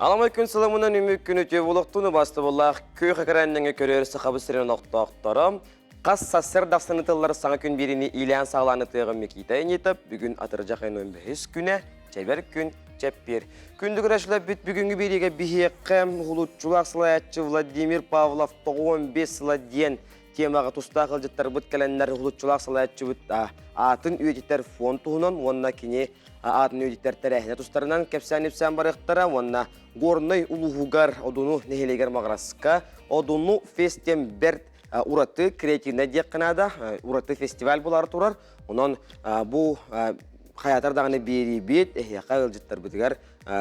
Аламай күн сыламынан үмүк күн үтүө буолуохтун убастыбыллаах күөх экранньаҥы көрөр сахабыт сирин олохтоохторо хас сассыр дахсаны тыллар саҥа күн биирини иилээн саҕалаан ытыаҕым Микита Энитов бүгүн атырдьах айын 15 күнэ чэбэр күн чэппиэр. Күндү көрөөччүлэрбит бүгүҥҥү биэриигэ биһиэхэ уһулуччулаах салайааччы Владимир Павлов 95 сыла диэн темаҕа тустаах ыалдьыттарбыт кэлэннэр уһулуччулаах салайааччыбыт аатын үйэтитэр фонд туһунан уонна кини аатын үйэтитэр тэрээһинэ тустарынан кэпсээн-ипсээн барыахтара уонна Горнай улууһугар Одуну нэһилиэгэр Маҕараска Одуну фест диэн бэрт ураты креативнай диэххэ наада ураты фестиваль буолаары турар. Онон бу хайаатар даҕаны биэриибит эһиэхэ ыалдьыттарбытыгар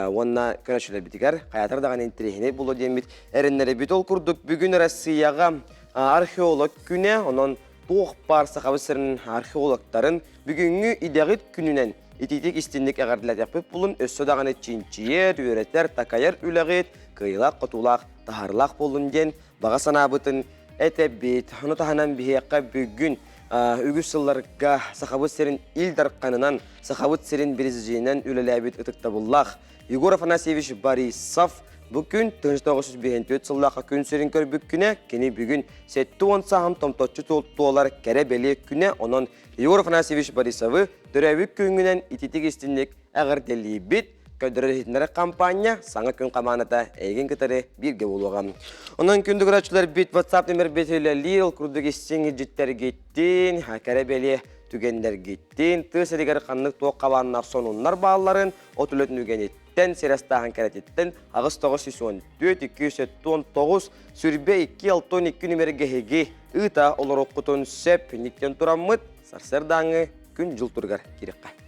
уонна көрөөччүлэрбитигэр хайаатар даҕаны интэриэһинэй буолуо диэммит эрэннэрэбит. Ол курдук бүгүн Россияҕа археолог күнэ, онон туох баар Сахабыт сирин археологтарын бүгүҥҥү идэҕит күнүнэн итиитик истинник эҕэрдэлэтиэхпит булун өссө даҕаны чинчийэр, үөрэтэр, такайар үлэҕит кыайыылаах-хотуулаах, таһаарыылаах буоллун диэн баҕа санаабытын этэбит. Ону таһынан биһиэхэ бүгүн үгүс сылларга Сахабыт сирин Ил Дарханынан, Сахабыт сирин президенинэн үлэлээбит ытыктабыллаах Егор Афанасьевич Борисов бу күн 1954 сыллаахха күн сирин көрбүт күнэ, кини бүгүн 70 сааһын томточчу туолар кэрэ-бэлиэ күнэ, онон Егор Афанасьевич Борисовы төрөөбүт күҥҥүнэн ититик истинник эҕэрдэлиибит! Көрдөрөр-иһитиннэрэр хампаанньа саҥа күн хамаандата эйигин кытары бииргэ буолуоҕа. Онон күндү көрөөччүлэрбит WhatsApp нөмербит үлэлиир, ол курдук истиҥ илдьиттэргиттин, кэрэ-бэлиэ түгэннэргиттин, тыа сиригэр ханнык туох хабааннаах сонуннар баалларын, от үлэтин үгэниттэн, сир астааһын кэрэтиттэн 8914 279 сүрбэ 2 62 нүмергэ эһиги ыыта олоруоххутун сөп. Инниттэн тураммыт сарсыардааҥҥы күн-дьыл туругар киириэххэ.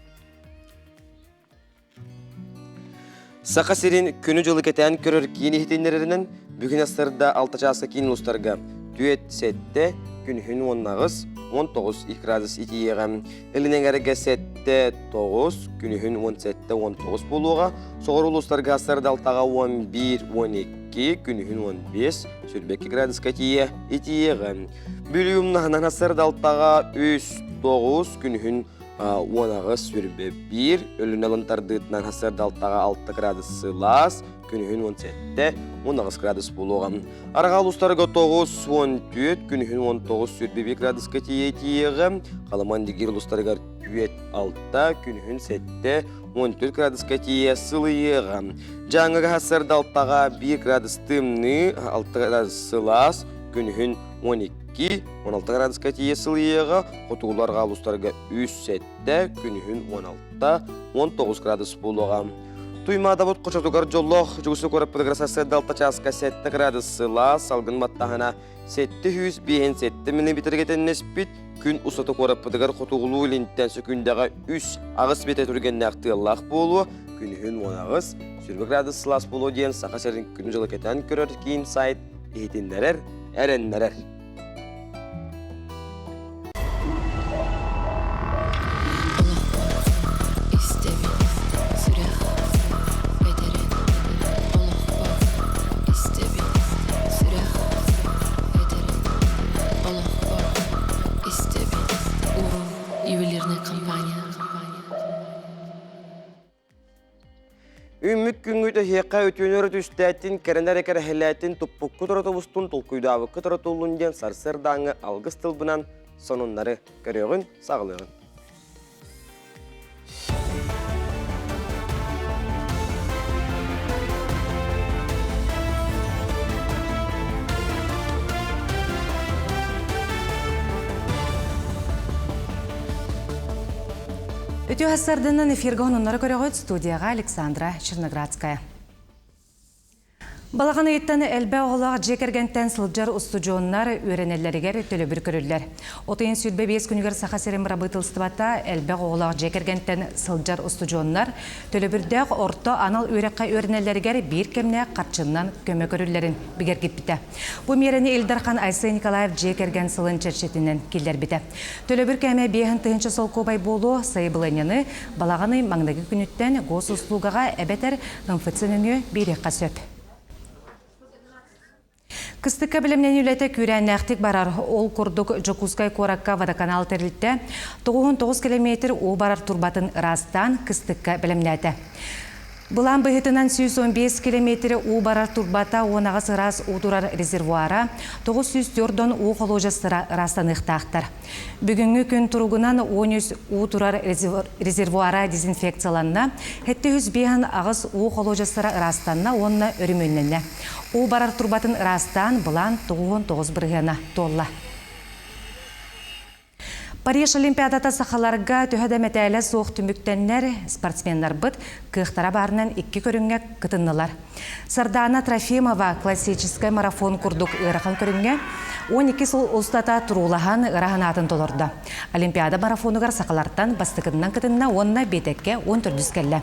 Саха сирин күнү-дьылы кэтээн көрөр киин иһитиннэрэринэн, бүгүн сарда 6 чааска киин улуустарга түөрт, сэттэ, күнүһүн уоннаҕыс, 19 градус итийиэҕэ. Илин эҥэргэ сэттэ, тоҕус, күнүһүн 17, 19 буолуоҕа. Соҕуруу улуустарга сарда алтаҕа 11, 12, күнүһүн 15, 22 градуска тиийэ итийиэҕэ. Бүлүү умнаһынан сарда алтаҕа 3, 9, күнүһүн 18 21, Өлүнэ ылын тардыытынан сарсыарда алтаҕа 6 градус сылаас, күнүһүн 17, 18 градус буолуоҕа. Арҕаа улуустарга 9, 14, күнүһүн 19, 21 градуска тиийэ тиийиэҕэ. Халыман Дигир улуустарыгар 4, 6, күнүһүн 7, 14 градуска тиийэ сылыйыаҕа. Дьааҥыга сарсыарда алтаҕа 1 градус тымныы, 6 градус сылаас, күнүһүн 12, 16 градуска тиийэ сылыйыаҕа. Хотугулар улуустарга 3-7, күнүһүн 16, 19 градус буолуоҕа. Туймаадабыт хочотугар дьоллоох Дьугусу куораппытыгар сарсыарда 6 чааска 7 градус сылаас, салгын баттаһына 757 миллиметргэ тэннэспит, күн устата куораппытыгар хотугулуу илинтэн сөкүүндэҕэ 3-8 метр түргэннээх тыаллаах буолуо, күнүһүн 18, 20 градус сылаас буолуо диэн Саха сирин күнү-дьылы кэтээн көрөр киин сайт иһитиннэрэр, эрэннэрэр. Үүммүт күҥҥүт эһиэхэ үтүөнү өрө түстээтин, кэрэнэ эрэ кэрэһэлээтин, туппуккут өрө тубустун, толкуйдаабыккыт өрө туллун диэн сарсыардааҥҥы алгыс тылбынан сонуннары көрүөҕүн, саҕалыаҕын. Үтүө сарсыарданан эфиргэ онуннары көрөҕүт студияҕа Александра Черноградская. Балаҕан ыйыттан элбэх оҕолоох дьиэ кэргэнтэн сылдьар устудьуоннар үөрэнэллэригэр төлөбүр көрүллэр. От ыйын 25 күнүгэр Саха сирин бырабыыталыстыбата элбэх оҕолоох дьиэ кэргэнтэн сылдьар устудьуоннар төлөбүрдээх орто анал үөрэххэ үөрэнэллэригэр биир кэмнээх харчыннан көмө көрүллэрин бигэргиппитэ. Бу миэрэни Ил Дархан Айсен Николаев дьиэ кэргэн сылын чэрчитинэн киллэрбитэ. Төлөбүр кээмэйэ 5000 солкуобай буолуо, сайабылыанньаны балаҕан ый маҥнайгы күнүттэн госуслугаҕа эбэтэр МФЦ нөҥүө биэриэххэ сөп. Кыстыкка бэлэмнэнии үлэтэ күүрээннээхтик барар. Ол курдук Дьокуускай куоракка водоканал тэрилтэ 99 километр уу барар турбатын ыраастаан кыстыкка бэлэмнээтэ. Былаан быһыытынан 115 километр уу барар турбата 18 ыраас уу турар резервуара 904 уу холуодьастара ыраастаныахтаахтар. Бүгүҥҥү күн туругунан 13 уу турар резервуара дезинфекцияланна, 758 уу холуодьастара ыраастанна уонна өрөмүөннэннэ. Уу барар турбатын ыраастаан былаан 99 бырыһыана туолла. Париж Олимпиадата сахаларга төһө да мэтээлэ суох түмүктэннэр, спортсменнарбыт кыахтара баарынан икки көрүҥҥэ кытыннылар. Сардаана Трофимова классическай марафон курдук ыарахан көрүҥҥэ 12 сыл устата туруулаһан ыра санаатын толордо. Олимпиада марафонугар сахалартан бастакытынан кытынна уонна биэтэккэ 14 кэллэ.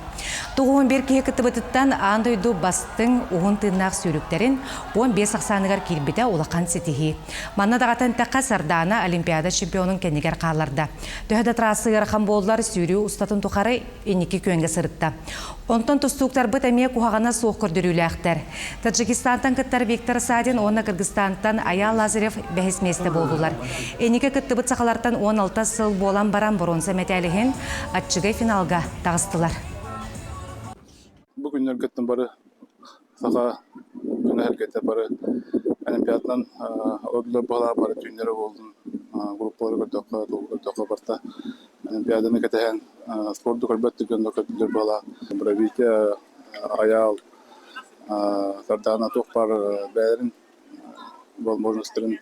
91 киһи кыттыбытыттан аан дойду бастыҥ уһун тыыннаах сүүрүктэрин 15 ахсааныгар киирбитэ улахан ситиһии. Манна даҕатан эттэххэ, Сардаана Олимпиада чемпионун кэннигэр хаалларда. Төһө да трасса ыарахан буоллар, сүүрүү устатын тухары инники күөҥҥэ сырытта. Онтон тустууктарбыт эмиэ куһаҕана суох көрдөрүүлээхтэр. Таджикистантан кыттар Виктор Садин уонна Кыргызстантан Аял Лазарев бэһис миэстэ буоллулар. Инники кыттыбыт сахалартан 16 сыл буолан баран боруонса мэтээл иһин аччыгый финалга таҕыстылар. Бу күннэргэ бары саха дьоно-сэргэтэ бары олимпиаданан ордулар баҕалаах бары түүннэрэ буоллун группалары көрдөххө, тугу көрдөххө барыта олимпиаданы кэтэһэн спорду көрбөт да дьон да көрдүлэр баҕалаах. Бравитя, Айаал, Сардаана туох баар бэйэлэрин возможностарын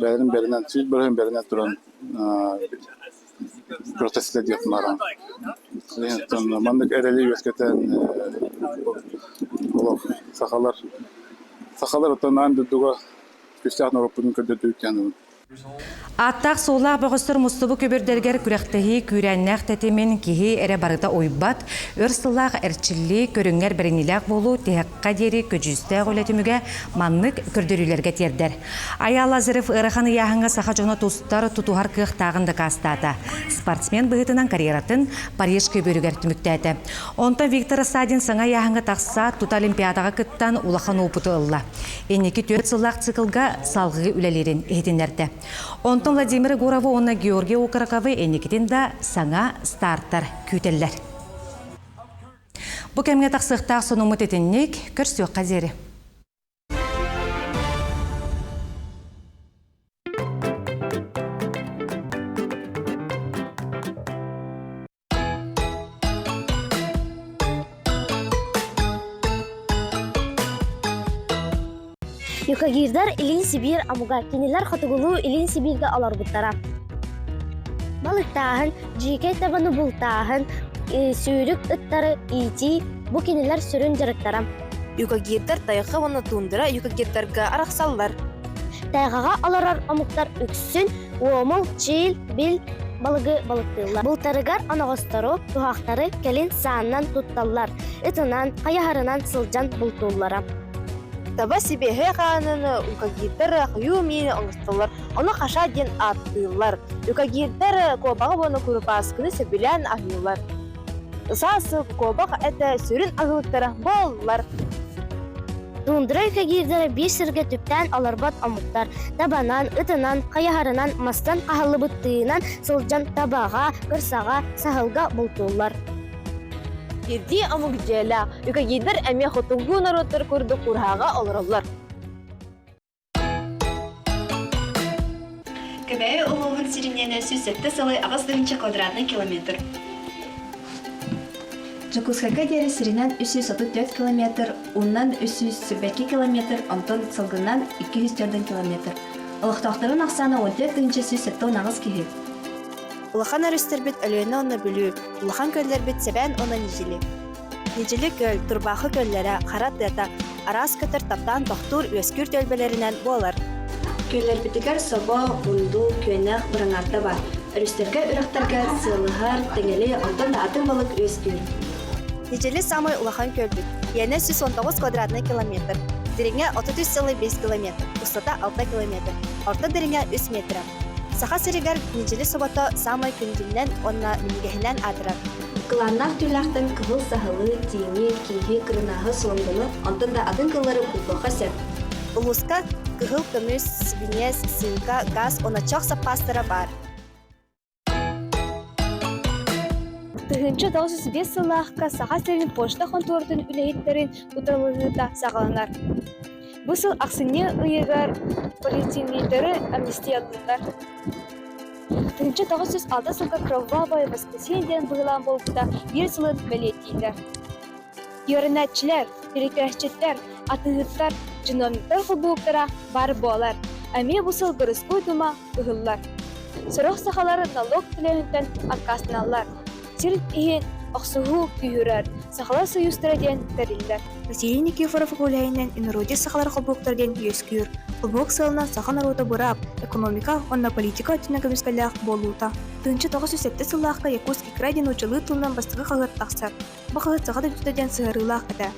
бэйэлэрин бэринэн, сүүс бырыһын бэринэн туран күрэхтэстилэр диэхпин баҕарабын. Маннык эрэли үөскэтэн олох сахалар сахалар оттон аан дойдуга күүстээх норуоппутун көрдөрдүбүт диэн саныыбын. Ааттаах-суоллаах бөҕөстөр мустубут көбүөрдэригэр күрэхтэһии күүрээннээх тэтимин киһи эрэ барыта уйбат, өр сыллаах эрчиллии, көрүҥҥэр бэриниилээх буолуу тиһэххэ диэри көдьүүстээх үлэ түмүгэ маннык көрдөрүүлэргэ тиэрдэр. Айаал Лазарев ыарахан ыйааһыҥҥа саха дьоно тустар, тутуһар кыахтааҕын дакаастаата. Спортсмен быһыытынан карьератын Париж көбүөрүгэр түмүктээтэ. Онтон Виктор Рассадин саҥа ыйааһыҥҥа тахсаат, тута Олимпиадаҕа кыттан улахан уопуту ылла. Инники түөрт сыллаах циклга салгыы үлэлиирин иһитиннэрдэ. Онтон Владимир Егоровы уонна Георгий Окороковы инникитин да саҥа стартар күүтэллэр. Бу кэмҥэ тахсыахтаах сонуммут итинник, көрсүөххэ диэри. Юкагирдар Илин Сибиир омуга кинилэр хотугулуу Илин Сибииргэ олорбуттара. Балыктааһын, дьиикэй табаны бултааһын, сүүрүк ыттары иитии бу кинилэр сүрүн дьарыктара. Юкагирдар тайҕа уонна туундара юкагирдарга арахсаллар. Тайҕаҕа олорор омуктар үксүн уомул, чиил, бил балыгы балыктыыллар. Бултарыгар оноҕостору, туһахтары кэлин сааннан тутталлар, ытынан, хайаһарынан сылдьан бултууллара. Таба сибиэһэй хаанын юкагирдар хойуу миини оҥостоллор, ону хаша диэн ааттыыллар. Юкагирдар куобаҕы уонна курупааскыны сөбүлээн аһыыллар. Саас куобах этэ сүрүн аһылыктара буоллар. Туундра юкагирдара биир сиргэ түптээн олорбот омуктар табанан, ытынан, хайаһарынан, мастан хаһыллыбыт тыынан сылдьан табаҕа, кырсаҕа, саһылга бултууллар. Кирдии омук дьиэлээх юкагирдар эмиэ хотугу норуоттар курдук ураһаҕа олороллор. Кэбээйи улууһун сиринньэнэ 107 сылы 8 квадратный километр. Дьокуускайга диэри сиринэн 334 километр, уунан 322 километр, онтон сылгынан 204 километр. Олохтоохторун ахсаана 14 178 киһи. Улахан өрүстэрбит Өлүөнэ уонна Бүлүү, улахан көллөрбүт Сэбээн уонна Ньидьили. Ньидьили күөл, Турбаахы күөллэрэ, Хара тыата, араас көтөр таптаан тохтуур үөскүүр түөлбэлэринэн буолар. Күөллэрбитигэр собо, мунду, күөнэх, быраҥаатта баар. Өрүстэргэ, үрэхтэргэ сыалыһар, тэҥэли, онтон да атын балык үөскүүр. Ньидьили саамай улахан күөлбүт. Иэнэ 119 квадратный километр. Дириҥэ 33,5 километр, устата 6 километр, орто дириҥэ 3 метрэ. Саха сиригэр ньидьили собото саамай күндүнэн уонна минньигэһинэн аатырар. Кылааннаах түүлээхтэн кыһыл саһылы, тииҥи, кииһи, кырынааһы, суондуну, онтон да атын кыллары бултуохха сөп. Улууска кыһыл көмүс, свинец, синка, газ уонна чох саппаастара баар. 1905 сыллаахха Саха сирин почта хонтуоратын үлэһиттэрин утарылаһыыта саҕаланар. Бу сыл ахсынньы ыйыгар полицейнайдары амнистиялыыллар. 1906 сылга Кровавое воскресенье диэн быһылаан буолбута биир сылын бэлиэтииллэр. Үөрэнээччилэр, тирикээччиттэр, атыыһыттар, чиновниктар холбоһуктара баар буолар. Эмиэ бу сыл Городской дума ыһыллар. Сорох сахалар налог төлөөһүнтэн аккаастаналлар. Сир иһин охсуһуу күүһүрэр, Сахалар союзтара диэн тэриллэр. Василий Никифоров көҕүлээһининэн Инородец сахалар холбоһуктара диэн үөскүүр. Холбоһук сыалынан саха норуота быраап, экономика уонна политика өттүнэн көмүскэллээх буолуута. 1907 сыллаахха Якутский край диэн нууччалыы тылынан бастакы хаһыат тахсар. Бу хаһыат саха дойдута диэн сыһыарыылаах этэ.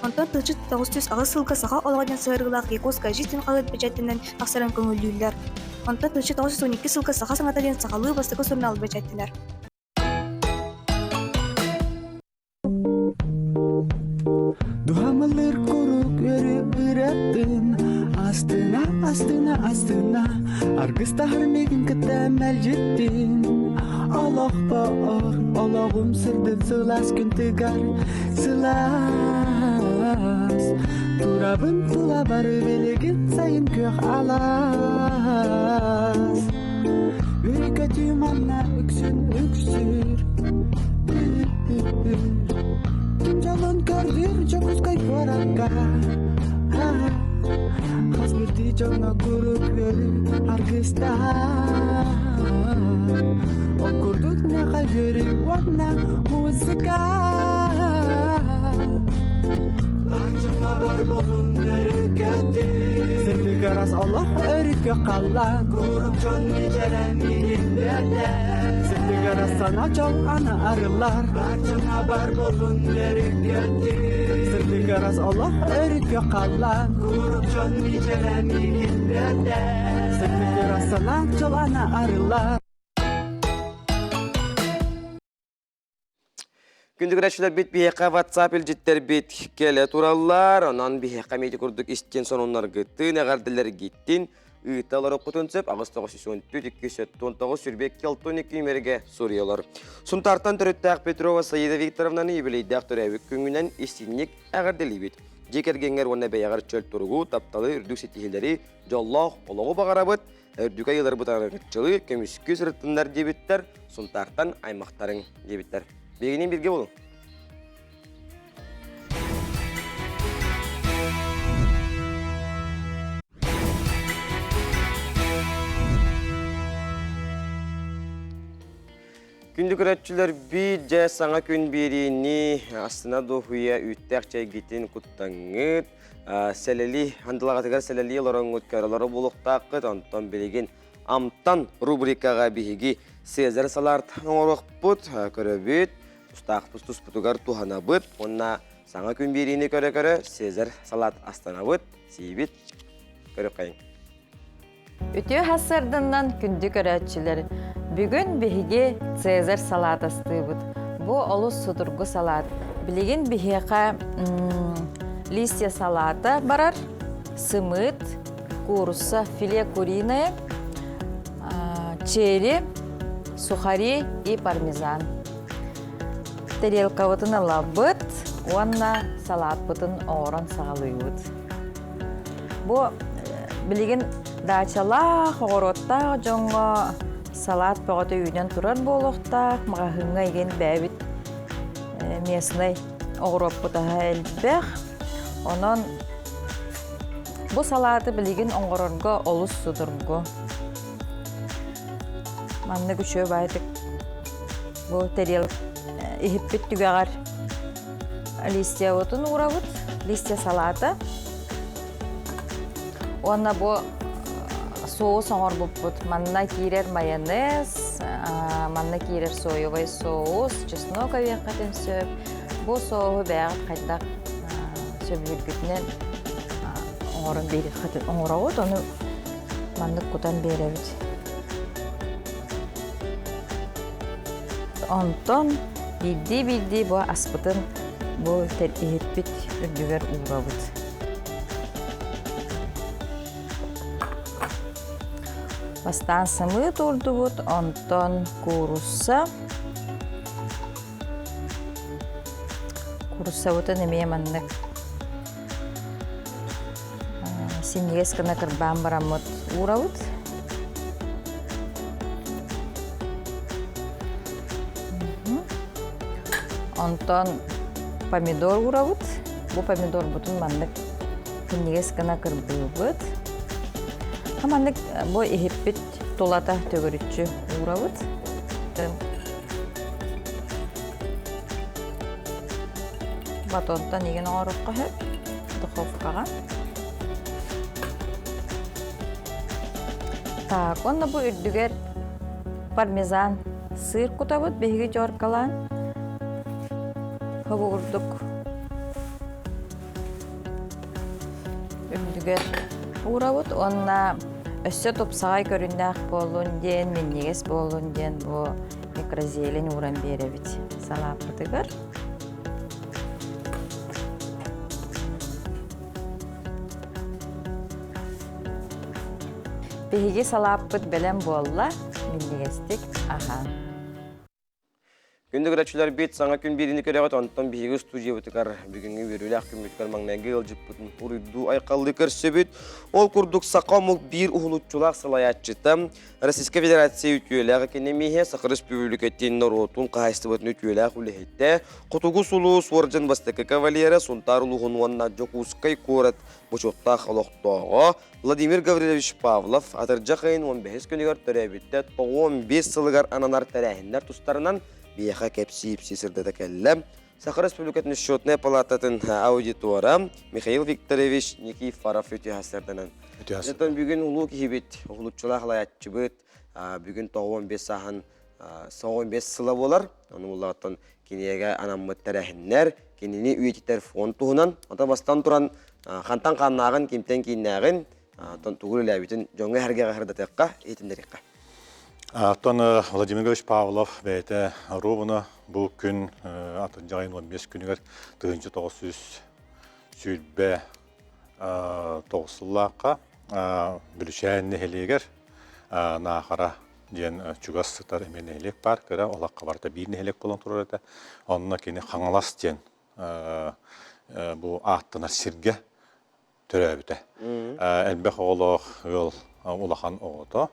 Онтон 1908 сылга Саха олоҕо диэн сыһыарыылаах Якутская жизнь хаһыат бэчээттэнэн тахсарын көҥүллүүллэр. Онтон 1912 сылга Саха саҥата диэн сахалыы бастакы сурунаал бэчээттэнэр. Дуһамылыр курук өрү ыратын Астына, астына, астына Аргыстаһар миигин кытта мэлдьиттин Олохпоор олоҕум сырдык сылаас күн тыгар сылаас Турабын тула бары билигин сайын күөх алаас Өрүкөтүү манна үксүн үксүүр Ким дьолун көрдүүр Дьокуускай куоракка Хас биирдии дьоҥҥо куруук үөрүү аргыстаһар Ол курдук миэхэ үөрүү уонна музыка Сырдык олох өрүккэ халлаан Курук дьон мичээрэн иһиллэрдэ Сырдык ыраас сана дьол аны арыллар Бар дьоҥҥо бар буоллун өрүккэ Сырдык ыраас олох өрүккэ халлаан Курук дьон мичээрэн иһиллэрдэ Сырдык ыраас сана дьол аны арыллар Күндү көрөөччүлэрбит биһиэхэ WhatsApp илдьиттэрбит кэлэ тураллар. Онон биһиэхэ эмиэ ити курдук истин сонуннаргытын, эҕэрдэлэргитин ыыта олоруккутун сөп. 8914 219 22 62 нүмергэ суруйалар. Сунтаартан төрүттээх Петрова Саида Викторовнаны юбилейдээх төрөөбүт күҥҥүнэн истинник эҕэрдэлиибит. Дьиэ кэргэҥҥэр уонна бэйэҕэр чөл туругу, тапталы, үрдүк ситиһиилэри, дьоллоох олоҕу баҕарабыт. Үрдүкэ ыйыларбыт арыгыччылыы, көмүскүү сырыттыннар диэбиттэр, Сунтаартан аймахтарыҥ диэбиттэр. Биһигини бииргэ буолуҥ. Күндү көрөөччүлэр биир дьэ саҥа күн биэриини астына дуоһуйа үүттээх чэйгитин куттаҥҥыт, сэлэлии андылаҕатыгар сэлэлии олороҥҥут көрөлөрө буолуохтааххыт. Онтон билигин Амтан рубрикаҕа биһиги Цезарь салаат оҥоруохпут, көрөбүт, тустаахпыт туспутугар туһанабыт уонна саҥа күн биэриини көрө-көрө Цезарь салаат астанабыт, сиибит, көрүөххэйиҥ. Үтүө сарсыарданнан күндү көрөөччүлэр! Бүгүн биһиги Цезарь салаат астыыбыт. Бу олус судургу салаат. Билигин биһиэхэ листья салаата барар, сымыыт, куурусса, филе куриное, черри, сухари и пармезан. Тарелкабытын ылабыт уонна салааппытын оҥорон саҕалыыбыт. Бу билигин даачалаах, оҕуруоттаах дьоҥҥо салаат бөҕөтө үүнэн турар буолуохтаах. Маҕаһыыҥҥа игин бэйэбит местнай оҕуруоппут аһа элбэх. Онон бу салааты билигин оҥорорго олус судургу. Маннык үчүгэй баайдык бу тэриэл иһиппит түгэҕэр листьябытын уурабыт, листья салаата. Уонна бу соус оҥорбуппут. Манна киирэр майонез, манна киирэр соевай соус, чеснок эбиэххитин сөп. Бу соуһу бэйэҕит хайдах сөбүлүүргүтүнэн оҥорон биэриэххитин оҥороҕут, ону маннык кутан биэрэбит. Онтон биирдии-биирдии бу аспытын бу иһиппит үрдүгэр уурабыт. Бастаан сымыыт уурдубут, онтон куурусса. Кууруссабытын эмиэ маннык синньигэс гына кырбаан бараммыт уурабыт. Онтон помидор уурабыт. Бу помидорбутун маннык синньигэс гына кырбыыбыт. Маннык бу иһиппит тулата төгүрүччү уурабыт. Батонтан игин оҥорукка сөп духовкаҕа. Так, уонна бу үрдүгэр пармезан сыр кутабыт биһиги теркалаан хобугурдук үрдүгэр уурабыт уонна өссө тупсаҕай көрүннээх буоллун диэн, минньигэс буоллун диэн бу микрозелень ууран биэрэбит салааппытыгар. Биһиги салааппыт бэлэм буолла, минньигэстик аһаан. Күндү көрөөччүлэрбит, саҥа күн биэриини көрөҕүт, онтон биһиги студиябытыгар бүгүҥҥү үөрүүлээх күммүтүгэр маҥнайгы ыалдьыппытын уруйдуу айхаллыы көрсөбүт. Ол курдук саха омук биир уһулуччулаах салайааччыта, Российскай Федерация үтүөлээх экэнэмииһэ, Саха Республикатын норуотун хаһаайыстыбатын үтүөлээх үлэһитэ, Хотугу сулус уордьан бастакы кавалера, Сунтаар улууһун уонна Дьокуускай куорат бочуоттаах олохтооҕо, Владимир Гаврильевич Павлов атырдьах ыйын 15 күнүгэр төрөөбүттэ 95 сылыгар ананар тэрээһиннэр тустарынан биһиэхэ кэпсии-ипсии сырдата кэллэ. Саха Республикатын счетная палататын аудитора Михаил Викторович Никифоров үтүө сырданан. Оттон бүгүн улуу киһибит, уһулуччулаах алаяччыбыт, бүгүн 95 сааһын 95 сыла буолар. Ону улааттан кинигэ анаммыт тэрээһиннэр, кинини үйэтитэр фонд туһунан, ото бастан туран хантан хааннааҕын, кимтэн кииннээҕин, оттон тугу үлэлээбитин дьоҥҥо эһэргэҕэ сырдатыахха, иһитиннэриэххэ. Оттон Владимир Ильич Павлов бэйэтэ ровно бу күн атырдьах айын 15 күнүгэр 1929 сыллаахха Бүлүчээн нэһилиэгэр Наахара диэн чугас сытар эмиэ нэһилиэк баар, кыра олоххо барыта биир нэһилиэк буолан турар этэ. Онно кини Хаҥалас диэн бу ааттанар сиргэ төрөөбүтэ. Элбэх оҕолоох ыал улахан оҕото.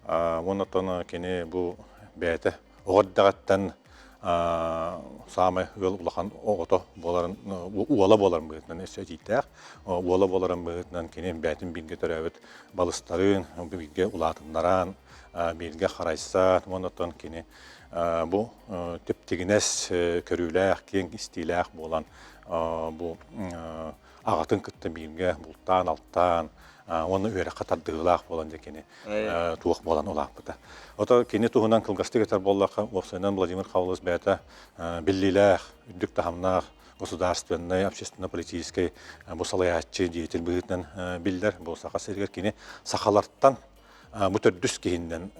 Уонна оттон кини бу бэйэтэ оҕо эрдэҕиттэн саамай ыал улахан оҕото буоларын уола буоларын быһыытынан өссө этиилээх уола буоларын быһыытынан кини бэйэтин бииргэ төрөөбүт балыстарын бииргэ улаатыннаран бииргэ харайсан уонна оттон кини бу типтигинэс көрүүлээх киэҥ истиилээх буолан бу аҕатын кытта бииргэ бултаан-алтаан уонна үөрэххэ тардыһыылаах буолан дьэ кини туох буолан улааппыта. Ото кини туһунан кылгастык этэр буоллахха, уопсайынан Владимир Павлович бэйэтэ биллиилээх, үрдүк таһымнаах государственнай, общественно-политическай бу салайааччы деятель быһыытынан биллэр. Бу Саха сиригэр кини сахалартан бу төрдүс киһиннэн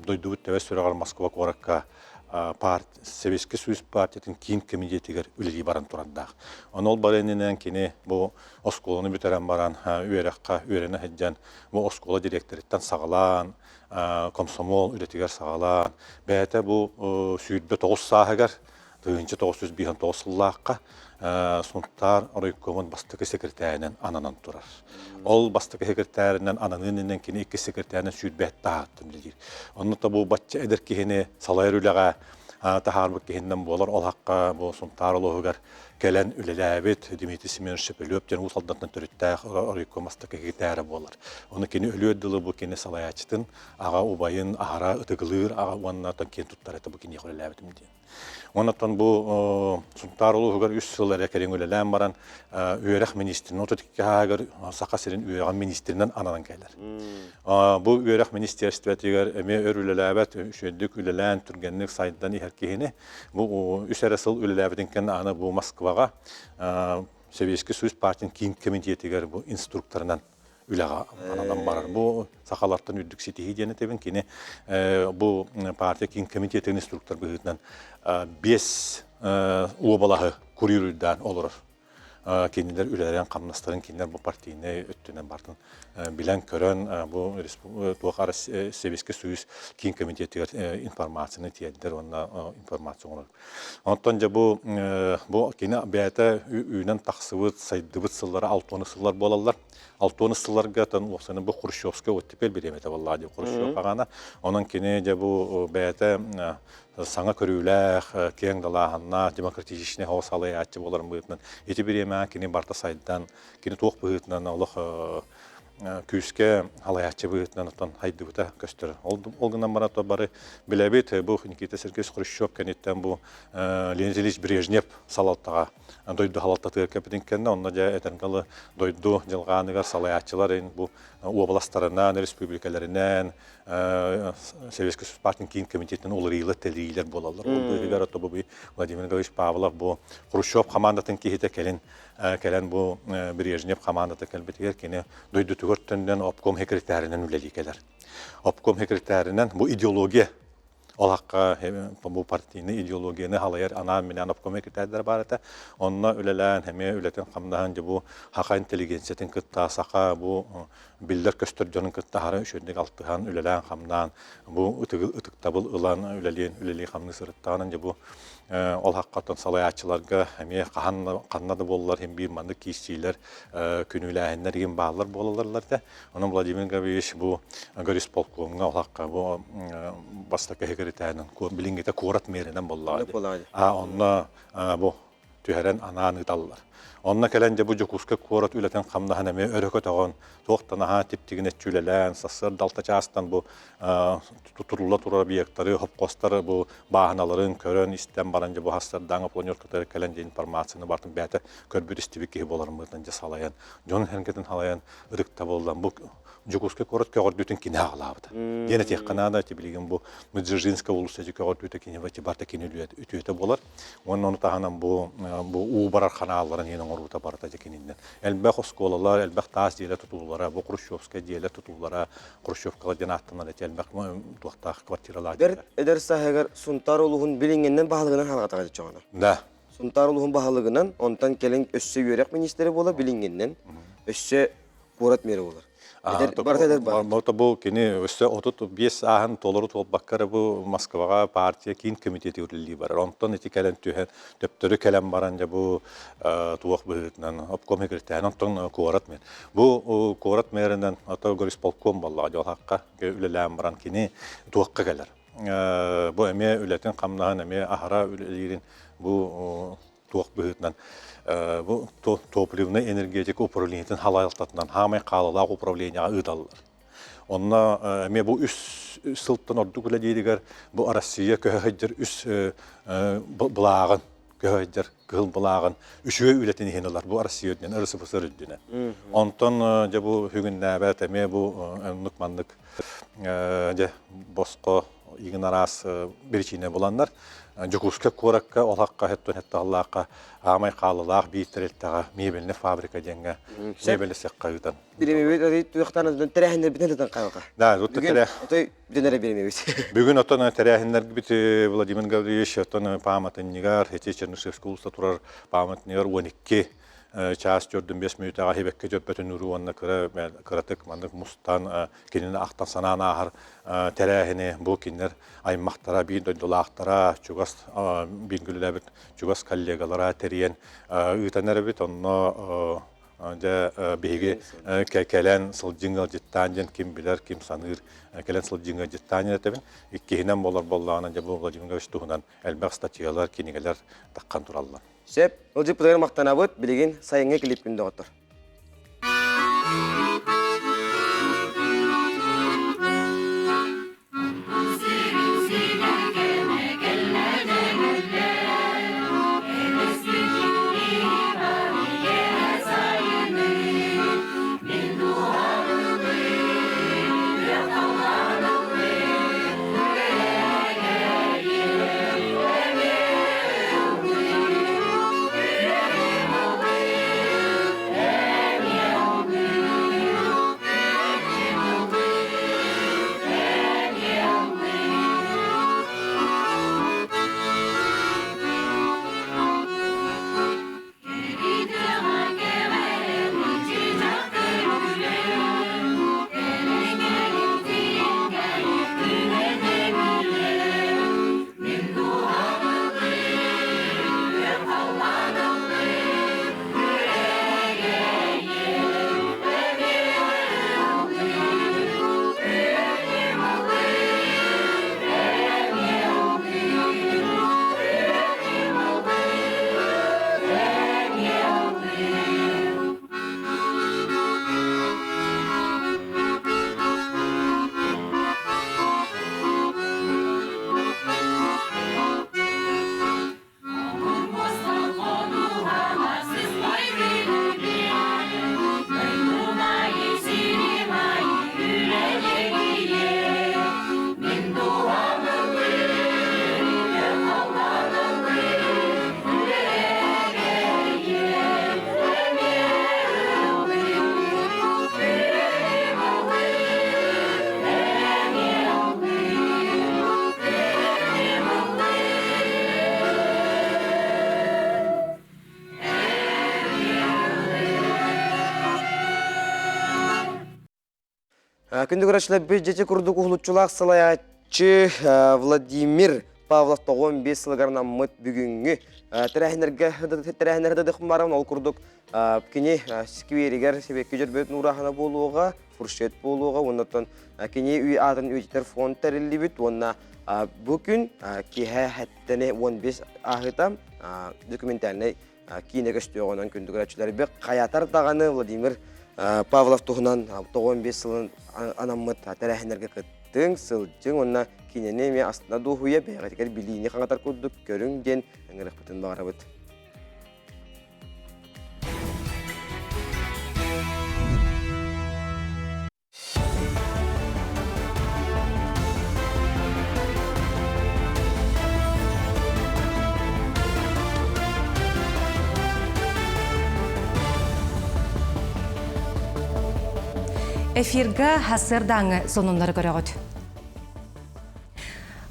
дойдубут төбө сүрэҕэр Москва куоракка парт, Сэбиэскэй Союз партиятын киин комитетигэр үлэлии баран турардаах. Ону ол бары иннинэн кини бу оскуоланы бүтэрэн баран үөрэххэ үөрэнэ сылдьан бу оскуола дириэктэриттэн саҕалаан комсомол үлэтигэр саҕалаан бэйэтэ бу 29 сааһыгар 1959 сыллаахха Сунтаар оройкомун бастакы секретарынан ананан турар. Ол бастакы секретарынан ананыын кини иккис секретарынан сүүрбэт таһааттым үлэлиир. Онно та бу бачча эдэр киһини салайар үлэҕэ таһаарбыт киһиннэн буолар. Ол хакка бу Сунтаар улууһугар кэлэн үлэлээбит Дмитрий Семенович Шепелев диэн Уус Алдантан төрүттээх оройком бастакы секретара буолар. Ону кини өлүөр дылы бу кини салайааччытын аҕа убайын аһара ытыгылыыр аҕа уонна киэн туттар этэ бу киниэхэ үлэлээбитим диэн. Онон бу Сунтаар улууһугар үс сыл эрэ кэриҥ үлэлээн баран үөрэх министрин 32 ааһыгар Саха сирин үөрэҕин министринэн ананан кэлэр. Бу үөрэх министерствотыгар эмиэ өр үлэлээбэт, үчүгэйдик үлэлээн, түргэнник сайдан иһэр киһини бу үс эрэ сыл үлэлээбитин кэннэ аны бу Москваҕа Сэбиэскэй Союз партиятын киин комитетигэр бу инструкторынан үлэҕэ ананан барар. Бу сахалартан үрдүк ситиһии диэн этэбин. Кини бу партия киин комитетин инструктор быһыытынан биэс уобалаһы курируйдаан олорор. кинилэр үлэлэрин хамнастарын кинилэр бу партийнай өттүнэн бартын билэн көрөн бу туох Сэбиэскэй Союз киин комитетыгар информацияны тиэрдэр уонна информация оҥорор. Онтон дьэ бу бу кини бэйэтэ үүнэн тахсыбыт, сайдыбыт сыллара 60 сыллар буолаллар. 60 сылларга тан уопсайынан бу Хрущевскай вот теперь бириэмэтэ буоллаҕа дии Хрущев аҕана. Онон кини дьэ бу бэйэтэ саҥа көрүүлээх, киэҥ далааһыннаах, демократичнай оҕо салайааччы буоларын быһыытынан ити бириэмэҕэ кини барыта сайдан, кини туох быһыытынан олох күүскэ салайааччы быһыытынан оттон хайдыбыта көстөр. Ол, ол гынан баран бары билэбит, бу Никита Сергеевич Хрущев кэнниттэн бу Леонид Ильич Брежнев салалтаҕа дойду салалтатыгар кэлбитин кэннэ, онно дьэ этэн дылы дойду дьылҕааныгар салайааччылар бу уобаластарынан, республикаларынан, Советский Союз партиятын киин комитетин уларыйыылар тэрийиилэр буолаллар. Ол быыһыгар бу Владимир Николаевич Павлов бу Хрущев хамаандатын киһитэ кэлин кэлэн бу Брежнев хамаандата кэлбитигэр кини дойдутугар төннөн обком секретарынан үлэлии кэлэр. Обком секретарынан бу идеология ол хакка бу партийный идеологияны халайар анаан-минээн обком секретардар баар этэ. Онно үлэлээн, эмиэ үлэтин хамнаһан дьэ бу саха интеллигенциятын кытта саха бу биллэр-көстөр дьонун кытта аһара үчүгэйдик алтыһан, үлэлээн-хамнаан, бу ытыктабыл ылан үлэлиэн үлэлии-хамныы сырыттаҕынан дьэ бу ол хаккаттан салайааччыларга эмиэ хаһан ханна да буоллар иһин биир маннык киирсиилэр, күнүүлээһиннэр игин бааллар буолаллар этэ. Онон Владимир Гаврильевич бу горисполкомҥа ол хакка бу бастакы секретарынан билиҥҥитэ куорат мэринэн буоллаҕа. А онно бу түһэрэн анаан ыыталлар. Онно кэлэн дьэ бу Дьокуускай куорат үлэтин хамнаһын эмиэ өрө көтөҕөн, туох да наһаа типтигинэччи үлэлээн, сарсыарда алта чаастан бу тутулла турар объектары, хопхуостары бу бааһыналарын көрөн, истэн баран дьэ бу сарсыардааҥы планеркатыгар кэлэн дьэ информацияны барытын бэйэтэ көрбүт-истибит киһи буоларын быһыытынан дьэ салайан, дьон сэргэтин салайан ытыктабыллан бу Дьокуускай куорат көҕөрдүүтүн кини аҕалаабыта. Диэн этиэххэ наада, ити билигин бу Дзержинская уулусса ити көҕөрдүүтэ кини барыта кини үтүөтэ буолар. Уонна ону таһынан бу бу уу барар ханаалларын иһин оҥоруута барыта дьэ кининнэн. Элбэх оскуолалар, элбэх таас дьиэлэр тутуулара, бу Хрущевскай дьиэлэр тутуулара, Хрущевкалар диэн ааттанар эти элбэх туохтаах квартиралаах Бэрт эдэр сааһыгар Сунтаар улууһун билиҥҥинэн баһылыгынан халҕатаҕа дьоҕуна. Да. Сунтаар улууһун баһылыгынан, онтон кэлин өссө үөрэх министрэ буола билиҥҥинэн, өссө куорат мэрэ буолар. Барыта эдэр бар. Барыта бу кини өссө 35 сааһын толору туолбакка эрэ бу Москваҕа партия киин комитети үлэлии барар. Онтон ити кэлэн түһэн, төптөрү кэлэн баран дьэ бу туох быһыытынан обком секретарынан онтон куорат мэр. Бу куорат мэринэн ото горисполком буоллаҕа дьолхакка үлэлээн баран кини туохха кэлэр. Бу эмиэ үлэтин хамнаһын эмиэ аһара үлэлиирин бу туох быһыытынан бу топливнай энергетика управлениетын халаалтатынан хаамай хаалалаах управлениеҕа ыыталлар. Онно эмиэ бу үс сылтан ордук үлэлииригэр бу Россия көһө сылдьар үс былааҕын көһө сылдьар кыһыл былааҕын үчүгэй үлэтин иһин ылар бу Россия үрдүнэн РСФСР үрдүнэн. Онтон дьэ бу бүгүннээбэт эмиэ бу оннук маннык дьэ босхо игин араас биричиинэ буланнар Дьокуускай куоракка олохха хэттон хэттааллаахха аамай хаалылаах биир тэрилтэҕэ мебельный фабрика диэҥҥэ мебели сехха ыытан. Биремебит туохтан тэрээһиннэрбитин тытан хаалга. Да, тут Бүгүн отой бүтүн эрэ биремебит. Бүгүн оттон тэрээһиннэрбит Владимир Гаврильевич оттон пааматынньыгар ити Чернышевскай улууста турар пааматынньыгар 12 чаас 4-5 мүнүүтэҕэ хибэккэ дьөрбөтүн уруу уонна кыра кыратык маннык мустан кинини ахтан санаан ааһар тэрээһини бу кинилэр аймахтара, биир дойдулаахтара, чугас бииргэ чугас коллегалара тэрийэн ыытан эрэбит. Онно дьэ биһиги кэлэн сылдьыҥ ыалдьыттаан диэн ким билэр, ким саныыр кэлэн сылдьыҥ ыалдьыттаан этэбин. Иккиһинэн буолар буоллаҕына дьэ бу Владимир Иванович туһунан элбэх статьялар, кинигэлэр таххан тураллар. Сөп. Ылдьыппытыгар махтанабыт. Билигин сайыҥҥы клиппин доҕоттор. Күндү көрөөччүлэрбит дьэти курдук уһулуччулаах салайааччы Владимир Павлов 95 сылыгар анаммыт бүгүҥҥү тэрээһиннэргэ тэрээһиннэргэ дыхмаран ол курдук кини скверигэр сэбиэкки дьөрбөт нуурааһына буолуоҕа, фуршет буолуоҕа уонна кини үй аатын үйэтитэр фонд тэриллибит уонна бу күн киэһэ хэттени 15 ааһыта документальнай киинэ көстүөҕүнэн күндү көрөөччүлэрбит хайатар даҕаны Владимир Павлов туһунан 95 сылын анаммыт тэрээһиннэргэ кыттыҥ, сылдьыҥ уонна киинэни эмиэ астына дуоһуйа бэйэҕитигэр билиини хаҥатар курдук көрүҥ диэн ыҥырыахпытын баҕарабыт. Эфирга хасырдааҥы сонуннары көрөҕүт.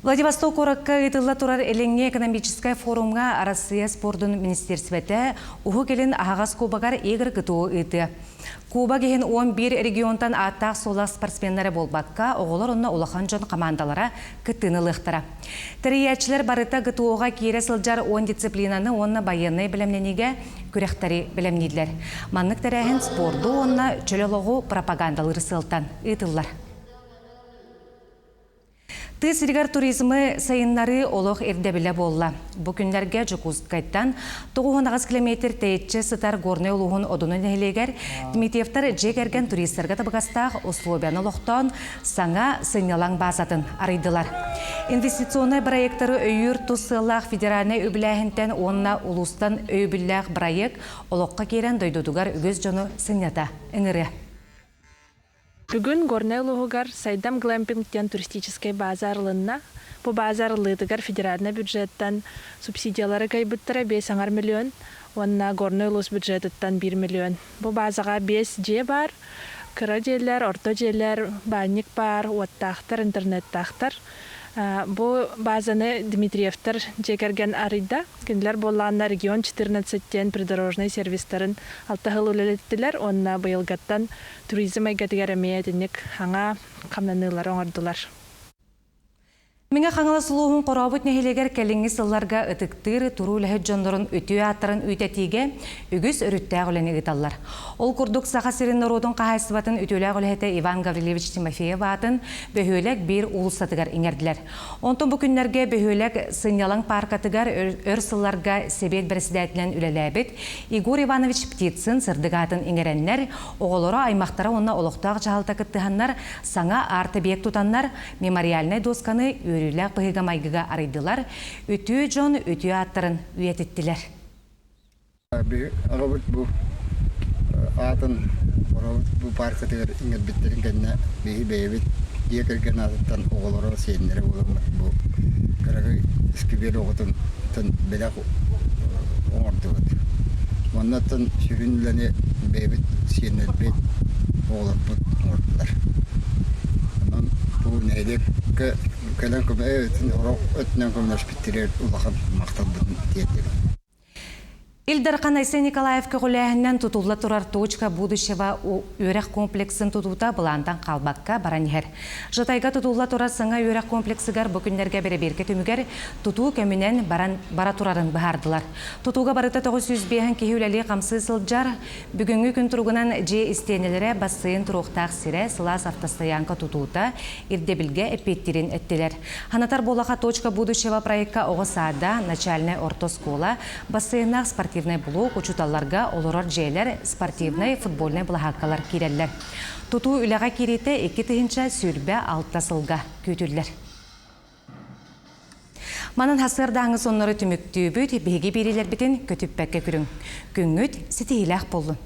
Владивосток куоракка ыытылла турар Илиҥҥи экономическай форумҥа Арассыыйа спордун министиэрсибэтэ Уһук Илин аһаҕас кубогар игр ГТО ыытыа. Кубок иһин 11 регионтан ааттаах-суоллаах спортсменнара буолбакка, оҕолор уонна улахан дьон хамаандалара кыттыыны ылыахтара. Тэрийээччилэр барыта ГТО-ҕа киирэ сылдьар 10 дисциплинаны уонна байыаннай бэлэмнэниигэ күрэхтэри бэлэмнииллэр. Маннык тэрээһин спорду уонна чөл олоҕу пропагандалыыр сыалтан ыытыллар. Тыа сиригэр туризмы сайыннарыы олох ирдэбилэ буолла. Бу күннэргэ Дьокуускайтан 98 километр тэйиччи сытар Горнай улууһун Одуну нэһилиэгэр Дмитриевтар дьиэ кэргэн туристарга табыгастаах условияны олохтоон саҥа сынньалаҥ баазатын арыйдылар. Инвестиционнай бырайыактары өйүүр тус сыаллаах федеральнай үбүлээһинтэн уонна улуустан өйөбүллээх бырайыак олоххо киирэн дойдутугар үгүс дьону сынньата ыҥырыа. Бүгүн Горнай улууһугар Сайдам глэмпинг диэн туристическай бааза арылынна. Бу бааза арыллыытыгар федеральнай бюджеттан субсидиялары кыайбыттара 5,5 миллион уонна Горнай улуус бюджетыттан 1 миллион. Бу баазаҕа биэс дьиэ баар. Кыра дьиэлэр, орто дьиэлэр, баанньык баар, уоттаахтар, интернеттаахтар. Бу баазаны Дмитриевтэр дьиэ кэргэн арыйда. Кинилэр буоллаҕына регион 14 диэн придорожнай сервистарын алта сыл үлэлэттилэр уонна быйылгаттан туризм эйгэтигэр эмиэ итинник хаҥа хамнаныылары оҥордулар. Мэҥэ Хаҥалас улууһун Хорообут нэһилиэгэр кэлиҥҥи сылларга ытыктыыр туруу үлэһит дьоннорун үтүө ааттарын үтэтиигэ үгүс өрүттээх үлэни ыыталлар. Ол курдук Саха сирин норуотун хаһаайыстыбатын үтүөлээх үлэһитэ Иван Гаврильевич Тимофеев аатын бөһүөлэк биир уулуссатыгар иҥэрдилэр. Онтон бу күннэргэ бөһүөлэк сынньалаҥ пааркатыгар өр сылларга сэбиэт бэрэссэдээтинэн үлэлээбит Егор Иванович Птицын сырдык аатын иҥэрэннэр, оҕолоро, аймахтара уонна олохтоох дьаһалта кыттыһаннар саҥа арт-эбийиэк тутаннар мемориальнай дуосканы үөрүүлээх быһыыга-майгыга арыйдылар, үтүө дьон үтүө ааттарын үйэтиттилэр. Аҕабыт бу аатын оробут бу пааркатыгар иҥэрбиттэрин кэннэ биһи бэйэбит дьиэ кэргэн аатыттан оҕолоро, сиэннэрэ буоламмыт бу кыракый искибиэр оҕотун бэлэх оҥордубут. Маннаттан сүрүн үлэни бэйэбит сиэннэрбит, оҕолорбут оҥордулар. Онон бу нэһилиэккэ кэлэн көмө орох өттүнэн көмөлөспүттэригэр улахан махталбытын тиэрдэбит. Ил Дархан Айсен Николаев көҕүлээһининэн тутулла турар «Точка будущего» үөрэх комплексын тутуута былаантан хаалбакка баран иһэр. Жатайга тутулла турар саҥа үөрэх комплексыгар бу күннэргэ бэрэбиэркэ түмүгэр тутуу кэминэн баран бара турарын быһаардылар. Тутууга барыта 905 киһи үлэлии-хамсыы сылдьар. Бүгүҥҥү күн туругунан дьиэ истиэнэлэрэ, бассейн туруохтаах сирэ, сылаас автостоянка тутуута ирдэбилгэ эппиэттиирин эттилэр. Ханатар буолаха «Точка будущего» проекка оҕо саада, начальнай орто оскуола, бассейннаах спортивнай блок, учууталларга олорор дьиэлэр, спортивнай, футбольнай былаһааккалар киирэллэр. Тутуу үлэҕэ киириитэ 2026 сылга күүтүллэр. Манан хасыардааҥы соннору түмүктүүбүт, биһиги биэриилэрбитин көтүппэккэ көрүҥ. Күҥҥүт ситиһиилээх буоллун!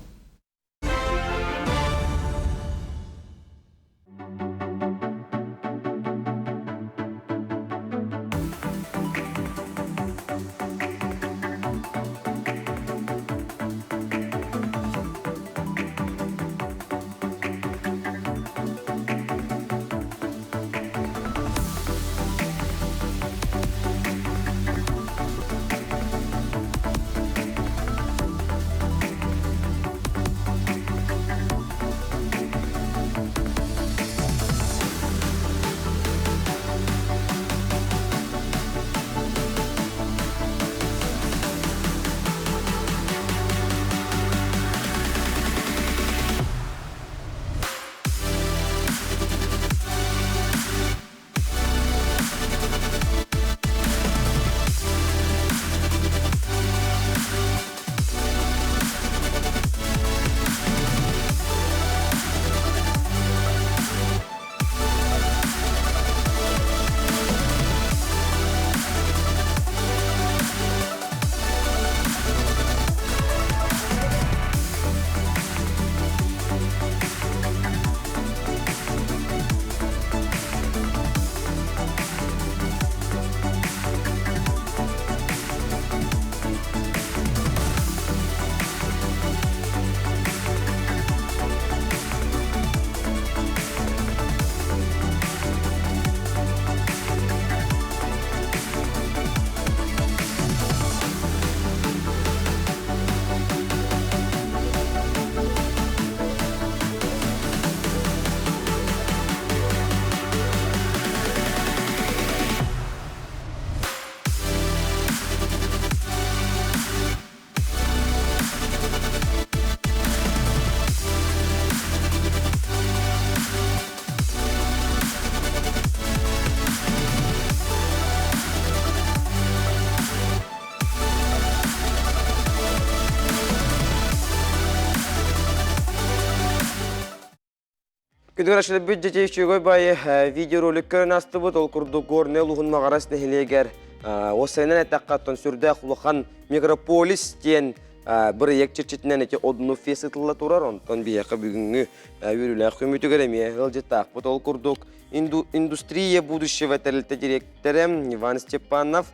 Күндүгэр ашылбыт дьэчэй үчүгэй байы видеоролик көрөн астыбыт. Ол курдук Горнай улуһун Маҕарас нэһилиэгэр осайынан эттэххэ оттон сүрдээх улахан мегаполис диэн бырайыак чэрчитинэн ити одуну фест ытылла турар. Онтон биһиэхэ бүгүҥҥү үөрүүлээх күммүтүгэр эмиэ ыалдьыттаахпыт. Ол курдук Индустрия будущего тэрилтэ дириэктэрэ Иван Степанов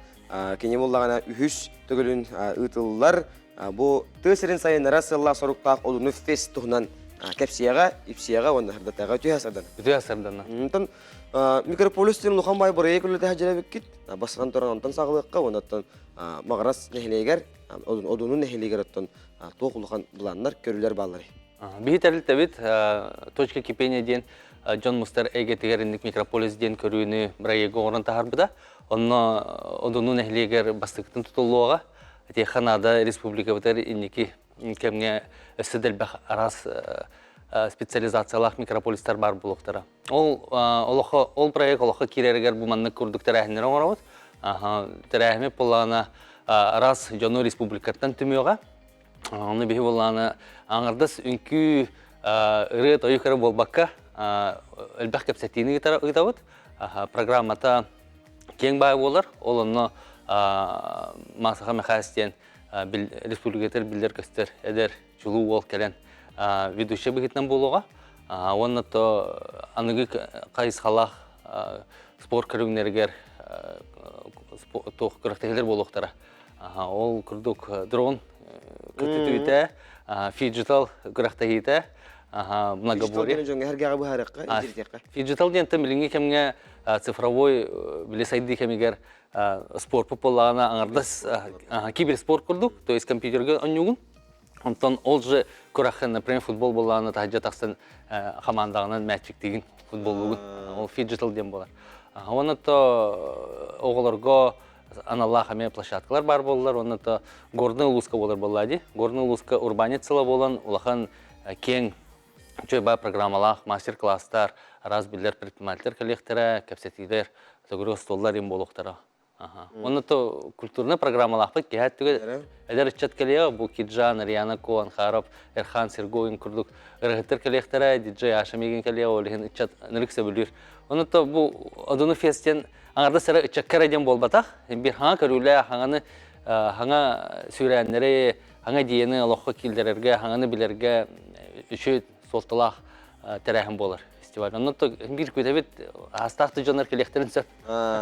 кини буллаҕына үһүс төгүлүн ыытыллар. Бу тыа сирин сайыннара сыллаах соруктаах Одуну фест туһунан кэпсиэҕэ, ипсиэҕэ уонна сырдатыаҕа үтүө сардана. Үтүө сардана. Онтон микрополис диэн улахан баай бырайыак үлэтэ сылдьар Бастатан туран онтон саҕалыахха уонна оттон Маҕарас нэһилиэгэр, Одуну нэһилиэгэр оттон туох улахан былааннар, көрүүлэр баалларый? Биһи тэрилтэбит Точка кипения диэн дьон мустар эйгэтигэр инник микрополис диэн көрүүнү бырайыагы оҥорон таһаарбыта. Онно Одуну нэһилиэгэр бастакытын тутуллуоҕа. Итиэхэ наада республикабытыгар инники кэмҥэ өссө да элбэх араас специализациялаах микрополистар баар буолуохтара. Ол олохо ол проект олохо киирэригэр бу маннык курдук тэрээһиннэри оҥоробут. Тэрээһиммит буоллаҕына араас дьону республикаттан түмүөҕэ. Ону биһи буоллаҕына аҥардас үҥкүү ырыа тойук эрэ буолбакка элбэх кэпсэтиини ыытабыт. Программата киэҥ баай буолар. Ол онно Маасаха Михайлович диэн республикатыгар биллэр-көстөр эдэр чулуу уол кэлэн ведущий быһыытынан буолуоҕа. Уонна то аныгы хайысхалаах спорт көрүҥнэригэр туох күрэхтэһиилэр буолуохтара. Ол курдук дрон көтүтүүтэ, фиджитал күрэхтэһиитэ, многоборье. Дьоҥҥо эргэҕэ быһаарыахха, илдьиритиэххэ. Фиджитал диэн билиҥҥи кэмҥэ цифровой били сайдыы кэмигэр спорт буоллаҕына аҥардас киберспорт курдук, то есть компьютерга онньугун. Онтон ол же күрэххэ, например, футбол буоллаҕына таһырдьа тахсан хамаандаҕынан мээччиктиигин, футболлуугун. Ол фиджитал диэн буолар. Уонна то оҕолорго аналлаах эмиэ площадкалар баар буоллар, уонна то Горный улууска буолар буолла дии. Горный улууска урбаанньыт сыла буолан улахан киэҥ үчүгэй баар программалаах мастер-класстар, араас биллэр предпринимателлэр кэлиэхтэрэ, кэпсэтиилэр, төгүрүк остуоллар им буолуохтара. Уонна то культурнай программалаахпыт киһи өттүгэр эдэр ыччат кэлиэ, бу Киджан, Ариана Ко, Анхаров, Эрхан Сергоин курдук ырыһыттар кэлиэхтэрэ, диджей Аша миигин кэлиэ, ол иһин ыччат ынырык сөбүлүүр. Онно то бу Одуну фест диэн аҥардас эрэ ыччакка эрэ диэн буолбатах. Биир хаҥа көрүүлээх, хаҥаны хаҥа сүүрээннэри, хаҥа идеяны олоххо киллэрэргэ, хаҥаны билэргэ үчүгэй суолталаах тэрээһин буолар фестиваль. Онно биир күтэбит аастаах да дьоннор кэлиэхтэрин сөп.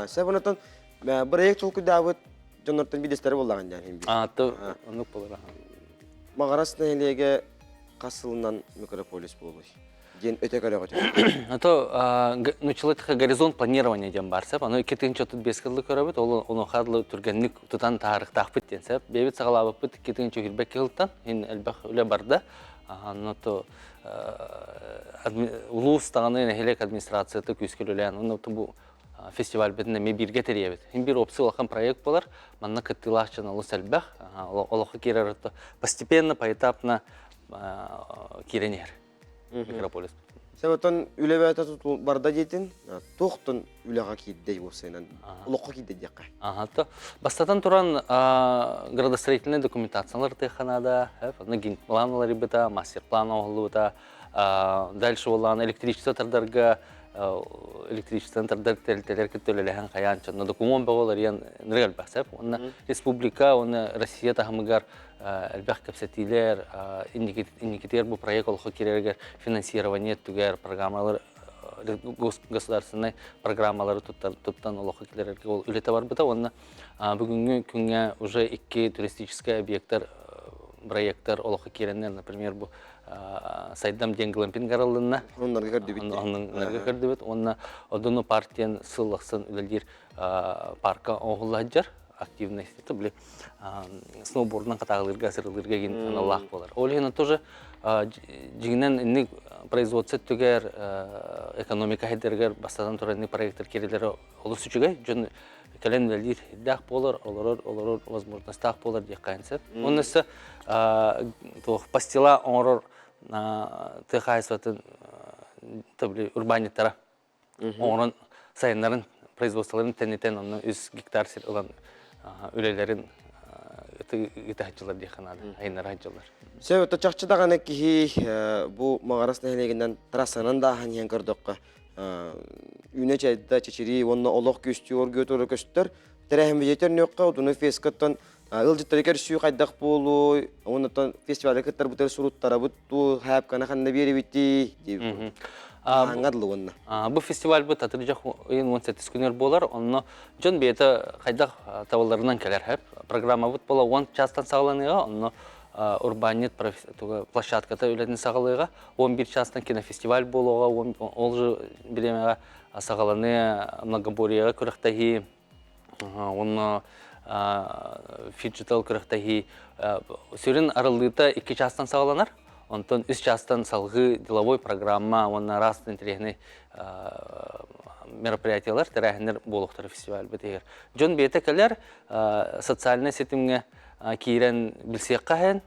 Сөп онотон бырайыак толкуйдаабыт дьоннортон биирдэстэрэ буоллаҕын диэн биир. Аа, оннук буолар. Маҕарас нэһилиэгэ хас сылынан микрополис буолуой? диэн өтө көрөҕүт. А то нуччалыы горизонт планирования диэн баар сөп. Аны 2035 кыллы көрөбүт, ол онуоха дылы түргэнник тутан таарыктаахпыт диэн сөп. Бэйэбит саҕалаабыппыт 2021 кылтан иһин элбэх үлэ барда. Онно то улуус даҕаны нэһилиэк администрацията күүскэ үлэлээн, онно бу фестивальбытын эмиэ бииргэ тэрийэбит. Иһин биир опция улахан проект буолар. Манна кыттыылаах дьон олус элбэх. Олоххо киирэр постепенно, поэтапно киирэн иһэр. Микрополис. Сәбәтон үлэ бэйэтэ барда диэтин, туохтан үлэҕэ киирдэй уопсайынан, олоххо киирдэй диэххэ. Ага, то бастатан туран градостроительная документациялар тыаха наада, онно генплан уларыйбыта, мастер-план оҥоһуллубута, дальше буоллаҕына электричество тардарга электричествоны тардар тэрилтэлэр кытта үлэлэһэн хайаан чонно докумуон бөҕө уларыйан нырык элбэх сөп. Уонна республика уонна Россия таһымыгар элбэх кэпсэтиилэр, инникитигэр бу проект олоххо киирэригэр финансирование өттүгэр программалар государственнай программалары туттан олоххо киллэрэргэ ол үлэтэ барбыта уонна бүгүҥҥү күҥҥэ уже икки туристическай объектар проекттар олоххо киирэннэр, например, бу Сайдам диэн глэмпинг арыллынна. Оннорго көрдүбүт. Оннорго көрдүбүт. Уонна Одуну парк диэн сыл ахсын үлэлиир парка оҥоһулла сылдьар активность это били сноубордунан хатаалыырга сырылыырга гин аналлаах буолар. Ол иһин тоже дьиҥинэн инник производство өттүгэр экономика хайдарыгар бастатан турар инник проекттар кирилэрэ олус үчүгэй. Дьон кэлэн үлэлиир ирдээх буолар, олорор, олорор возможностаах буолар диэххэ сөп. Уонна өссө туох пастила оҥорор тыа хаһаайыстыбатын урбаанньыттара оҥорон сайыннарын производстволарын тэнитэн онно үс гектар сир ылан үлэлэрин ыытааччылар диэххэ наада, айыннарааччылар. Сөп, то чахчы даҕаны киһи бу Маҕарас нэһилиэгинэн трассанан да ааһан иһэн көрдөххө, үүнэ чайда чэчирии уонна олох күстүү оргуйа тура көстөр. Тэрээһин видеотер нөккө отуну фескаттан ыалдьыттары көрсүү хайдах буолуой, оннотон фестивальга кыттарбытыгар суруттарабыт дуу, хапканы ханна биэрибитий диэбит. Ааҥҥа дылы уонна. Бу фестивальбыт атырдьах ыйын 18 күнүгэр буолар, онно дьон бэйэтэ хайдах табылларынан кэлэр хэп. Программабыт буола 10 чаастан саҕаланыаҕа, онно урбаанньыт площадката үлэтин саҕалыаҕа, 11 чаастан кинофестиваль буолуоҕа, ол же бириэмэҕэ саҕаланыа многоборьеҕа күрэхтэһии, Онно фиджитал күрэхтэһии сүрүн арыллыыта 2 чаастан саҕаланар. Онтон 3 чаастан салгыы деловой программа уонна араас интэриэһинэй мероприятиялар, тэрээһиннэр буолуохтара фестивальбыт иһигэр. Дьон бэйэтэ кэлэр, социальнай ситимҥэ киирэн билсиэххэ иһин,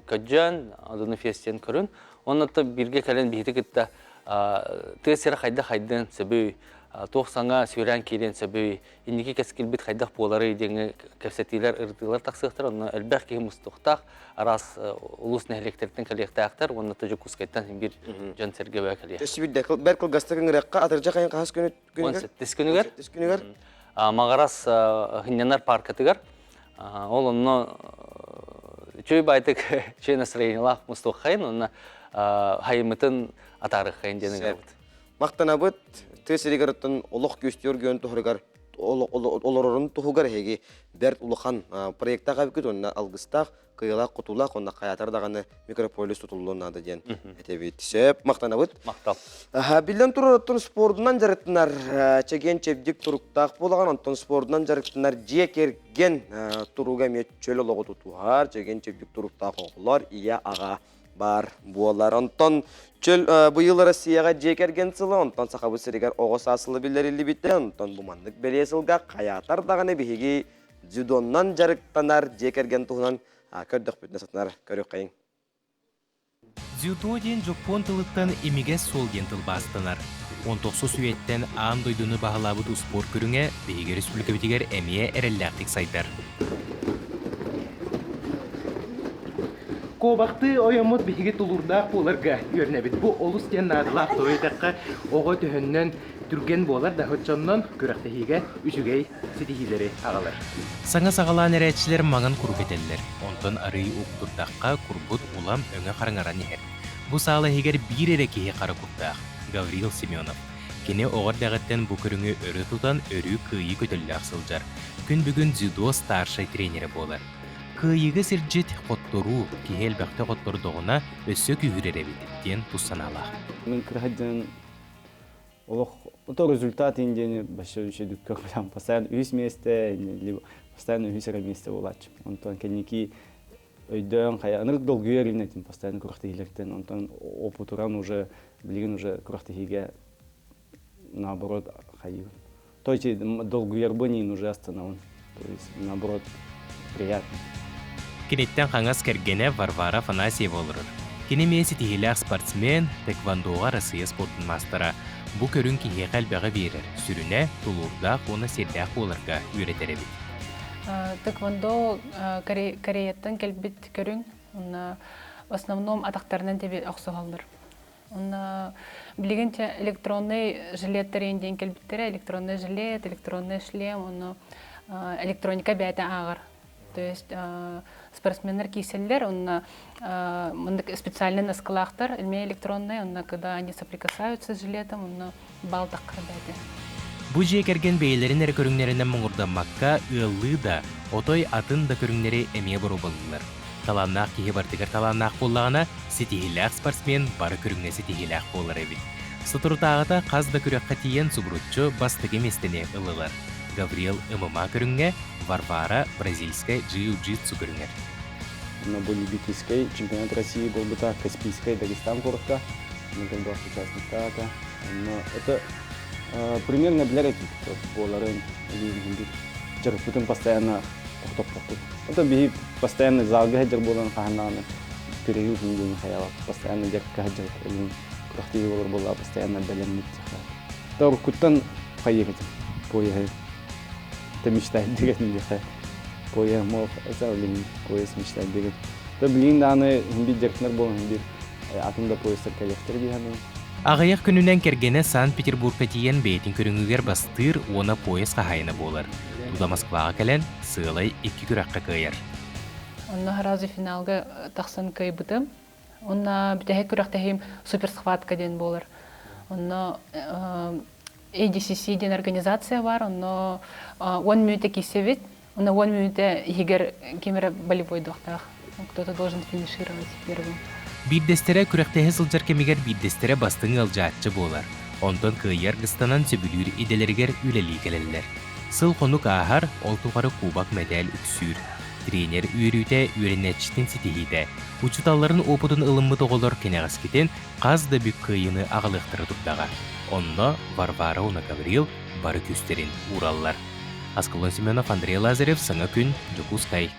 көдьөөн, одуну фестиэн көрүн. Онно бииргэ кэлэн биһиги кытта тыа сирэ хайдах хайдыан сөбүй, туох саҥа сүүрээн киириэн сөбүй, инники кэскилбит хайдах буоларый диэҥҥэ кэпсэтиилэр, ырытыылар тахсыахтара. Онно элбэх киһи мустуохтаах, араас улуус нэһилиэктэриттэн кэлиэхтээхтэр уонна Дьокуускайтан биир дьон-сэргэ бөҕө кэлиэ. Өссө биирдэ бэрт кылгастык ыҥырыахха, атырдьах айан хаһыс күнүгэр? 18 күнүгэр. 18 күнүгэр. Маҕарас сынньанар паркатыгар. Ол онно үчүгэй баайтык үчүгэй настроениелаах мустуоххайын, онно хайыммытын атаарыаххайын диэн ыҥырабыт. Махтанабыт, тыа сиригэр оттон олох күөстүүр гүөн туһугар олорорун туһугар эһиги бэрт улахан проектаах эбиккит уонна алгыстаах, кыайыылаах хотуулаах уонна хайаатар даҕаны микрополис тутуллуон наада диэн этэбит. Сөп, махтанабыт. Махтал. Биллэн турар, оттон спордунан дьарыктанар чэгиэн чэбдик туруктаах буолаҕын, онтон спордунан дьарыктанар дьиэ кэргэн туруга эмиэ чөл олоҕу тутуһар, чэгиэн чэбдик туруктаах оҕолор, ийэ, аҕа баар буолар. Онтон чөл быйыл Россияҕа дьиэ кэргэн сыла, онтон Сахабыт сиригэр оҕо саас сыла биллэриллибитэ. Онтон бу маннык бэлиэ сылга хайаатар даҕаны биһиги дзюдоннан дьарыктанар дьиэ кэргэн туһунан көрдөхпүтүнэ сатанар көрүөххэйиҥ. Дзюдо диэн дьоппуон тылыттан имигэс суол диэн тылбаастанар. 19 үйэттэн аан дойдуну баһылаабыт успуорт көрүҥэ биһиги республикабытыгар эмиэ эрэллээхтик сайдар. Куобахтыы ойоммут биһиги тулуурдаах буоларга үөрэнэбит. Бу олус диэн наадалаах тоҕо диэтэххэ, оҕо төһөннөн түргэн буолар да, оччоннон күрэхтэһиигэ үчүгэй ситиһиилэри аҕалар. Саҥа саҕалаан эрээччилэр маҥан куру кэтэллэр. Онтон арыый уктурдахха курбут улам өҥө хараҥаран иһэр. Бу саала иһигэр биир эрэ киһи хара курдаах – Гаврил Семенов. Кини оҕо эрдэҕиттэн бу көрүҥү өрө тутан өрүү кыайыы көтөллөөх сылдьар. Күн бүгүн дзюдо старшай тренерэ буолар. Кыайыыга сирдьит, хотторуу, киһи элбэхтэ хоттордоҕуна өссө күүһүрэр эбит диэн тус санаалаах. Мин кыра олох то результат диэни вообще үчүгэй там постоянно үһүс миэстэ либо постоянно үһүс эрэ миэстэ буолааччы. Онтон кэнники өйдөөн хайа ынырык долгуйар этим постоянно күрэхтэһиилэртэн онтон опытуран уже билигин уже күрэхтэһиигэ наоборот хайыы то есть долгуйарбын уже остановын то есть наоборот приятно. Киниттэн хаҥас кэргэнэ Варвара Афанасьева олорор. Кини эмиэ ситиһиилээх спортсмен, тэквондоҕа Россия спордун маастара. Бу көрүҥ киһиэхэ элбэҕи биэрэр, сүрүнэ, тулуурдаах уонна сиэрдээх буоларга үөрэтэр эбит. Тэквондо Кореяттан кэлбит көрүҥ. Онно в основном атахтарынан тэби охсуһаллар. Онно билигин электронный жилеттер диэн кэлбиттэрэ, электронный жилет, электронный шлем, онно электроника бэйэтэ ааҕар. То есть спортсменнар киирсэллэр, онно специальный наскалаахтар, эмиэ электронный, онно когда они соприкасаются с жилетом, онно бал таххар бэйэтэ. Бу дьиэ кэргэн бэйэлэрин эрэ көрүҥнэринэн муҥурдаммакка, ыаллыы да, отой атын да көрүҥнэри эмиэ боруобалыыллар. Талааннаах киһи барытыгар талааннаах буоллаҕына, ситиһиилээх спортсмен бары көрүҥҥэ ситиһиилээх буолар эбит. Соторутааҕыта хас да күрэххэ тиийэн субуруччу бастакы миэстэни ыллылар. Гаврил ММА көрүҥҥэ, Варвара бразильскай джиу-джитсу көрүҥэр. Онно бу любительскай чемпионат России буолбута Каспийскай Дагестан куоракка. Онно участниктаата. Онно это примерно билэр этим буоларын дьарыкпытын постоянно тохтоппоппут. Это биһи постоянно залга сылдьар буолан хаһан перерыв диэн хайалап постоянно дьарыкка сылдьар күрэхтиир буолар буолла постоянно бэлэммит Уруккуттан хайыах этим поеһы это мечтает деген диэхэ. Поезд блин, поезд мечтать дегит. Да блин дааны бир дьарыктанар буолан бир атын да поездтар кэлиэхтэр дии саныыбын. Аҕыйах күнүнэн кэргэнэ Санкт-Петербургка тиийэн бэйэтин көрүҥүгэр бастыыр уонна поезд хаһаайына буолар. Тута Москваҕа кэлэн, сыалай икки күрэххэ кыайар. Онно сразу финалга тахсан кыайбытым. Онно бүтэһик күрэхтэһиим суперсхватка диэн буолар. Онно ADCC диэн организация бар, онно 10 мүнүүтэ киирсэбит. Онно 10 мүнүүтэ иһигэр ким эрэ болевойдуохтаах. Кто-то должен финишировать первым. Биирдэстэрэ күрэхтэһэ сылдьар кэмигэр биирдэстэрэ бастыҥ ыалдьааччы буолар. Онтон кыайар гыстанан сөбүлүүр идэлэригэр үлэлии кэлэллэр. Сыл-хонук ааһар, ол тухары кубок мэтээл үксүүр. Тренер үөрүүтэ, үөрэнээччитин ситиһиитэ, учууталларын уопутун ылыммыт оҕолор кэнэҕэскитин хас да бүк кыайыыны аҕалыахтара турдаҕа. Онно Варвара уонна Гаврил бары күүстэрин уураллар. Аскалон Семенов, Андрей Лазарев, Саҥа күн, Дьокуускай.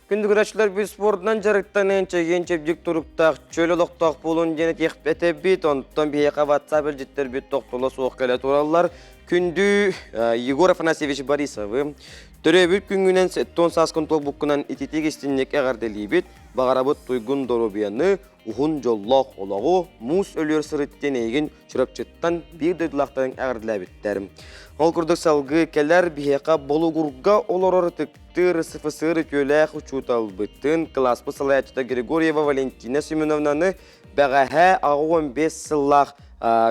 Күндү көрөөччүлэр спордунан дьарыктанан чэгиэн чэбдик туруктаах чөл олохтоох буолун диэн этиэхпит онтон биһиэхэ WhatsApp илдьиттэрбит тохтоло суох кэлэ тураллар. Күндү Егор Афанасьевич Борисовы төрөөбүт күҥҥүнэн 70 сааскын туолбуккунан ититик истинник эҕэрдэлиибит. Баҕарабыт туйгун доруобуйаны, уһун дьоллоох олоҕу, муус өлүөр сырыттын эйигин Чурапчыттан биир дойдулаахтарын эҕэрдэлээбиттэр. Ол курдук салгыы кэлэр биһиэхэ Болугурга олорор ытыктыыр СФСР үтүөлээх учууталбытын, кылааспыт салайааччыта Григорьева Валентина Семеновнаны бэҕэһээ 85 сыллаах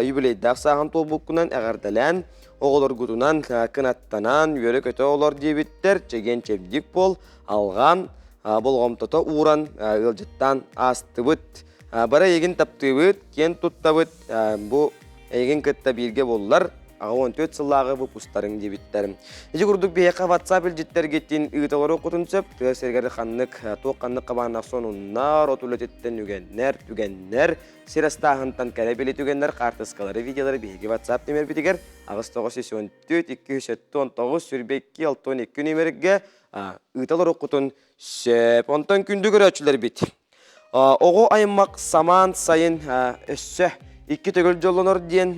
юбилейдаах сааһын туолбуккунан эҕэрдэлээн, оҕолоргутунан кынаттанан, үөрэ-көтө олор диэбиттэр, чэгиэн-чэбдик буол, алҕаан, болҕомтото ууран ыалдьыттаан аастыбыт. Бары эйигин таптыыбыт, киэн туттабыт, бу эйигин кытта бииргэ буоллар, 84 сыллааҕы выпустарыҥ диэбиттэр. Ити курдук биһиэхэ WhatsApp илдьиттэргитин ыыталары окутун сөп, тыа сиригэр ханнык, туох ханнык хабааннаах сонуннар, от үлэтиттэн үгэннэр, түгэннэр, сир астааһынтан кэрэ били түгэннэр, хаартыскалары, видеолары биһиги WhatsApp нүмербитигэр 8974 279 22 62 нүмергэ ыыталар окутун сөп. Онтон күндү көрөөччүлэрбит, Оҕо аймах самаан сайын өссө икки төгүл дьоллонор диэн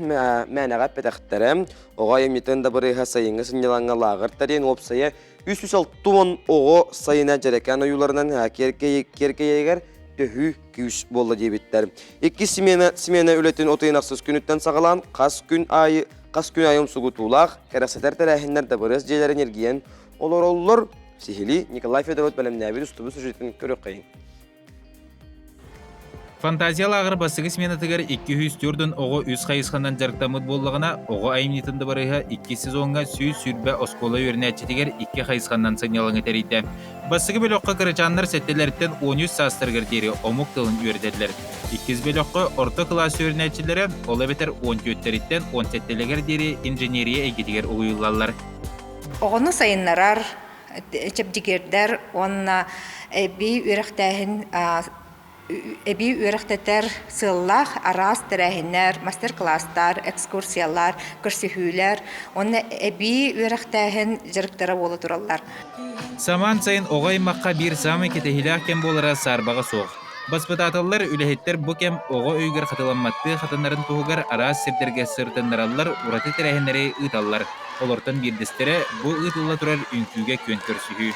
мээнэҕэ эппэтэхтэрэ. Оҕо айымньытын да барыһа сайыҥҥы сынньалаҥҥа лааҕыр тэрийэн уопсайа 360 оҕо сайына дьэрэкээн ойууларынан киэркэйигэр төһүү күүс буолла диэбиттэр. Икки смена, смена үлэтин отуйун ахсыс күнүттэн саҕалаан хас күн аайы хас күн аайы умсугутуулаах, кэрэхсэтэр тэрээһиннэр дабырыас дьиэлэрин эргийэн олороллор. Сиһилии Николай Федоров бэлэмнээбит устубут сюжетын көрүөххэйиҥ. Фантазия лааҕыр бастакы сменатыгар 204 оҕо үс хайысханан дьарыктаммыт буоллаҕына, оҕо айымньытын дыбарыһа иккис сезоҥҥа 120 оскуола үөрэнээччитигэр икки хайысханан сынньалаҥы тэрийдэ. Бастакы бөлөххө кырачааннар сэттэлэриттэн 13 саастарыгар диэри омук тылын үөрэтэллэр. Иккис бөлөххө орто кылаас үөрэнээччилэрэ, ол эбэтэр 14-тэриттэн 17-лэригэр диэри инженерия эйгэтигэр уһуйуллаллар. Оҕону сайыннарар, чэбдигирдэр уонна эбии үөрэхтээһин эбии үөрэхтэтэр сыаллаах араас тэрээһиннэр, мастер-класстар, экскурсиялар, көрсүһүүлэр уонна эбии үөрэхтээһин дьарыктара буола тураллар. Самаан сайын оҕо аймахха биир саамай кэтэһиилээх кэм буолара саарбаҕа суох. Баспытааталлар, үлэһиттэр бу кэм оҕо өйүгэр хатыламматтыы хатанарын туһугар араас сирдэргэ сырытыннараллар, ураты тэрээһиннэри ыыталлар. Олортон биирдэстэрэ бу ыытылла турар үҥкүүгэ күөн көрсүһүү.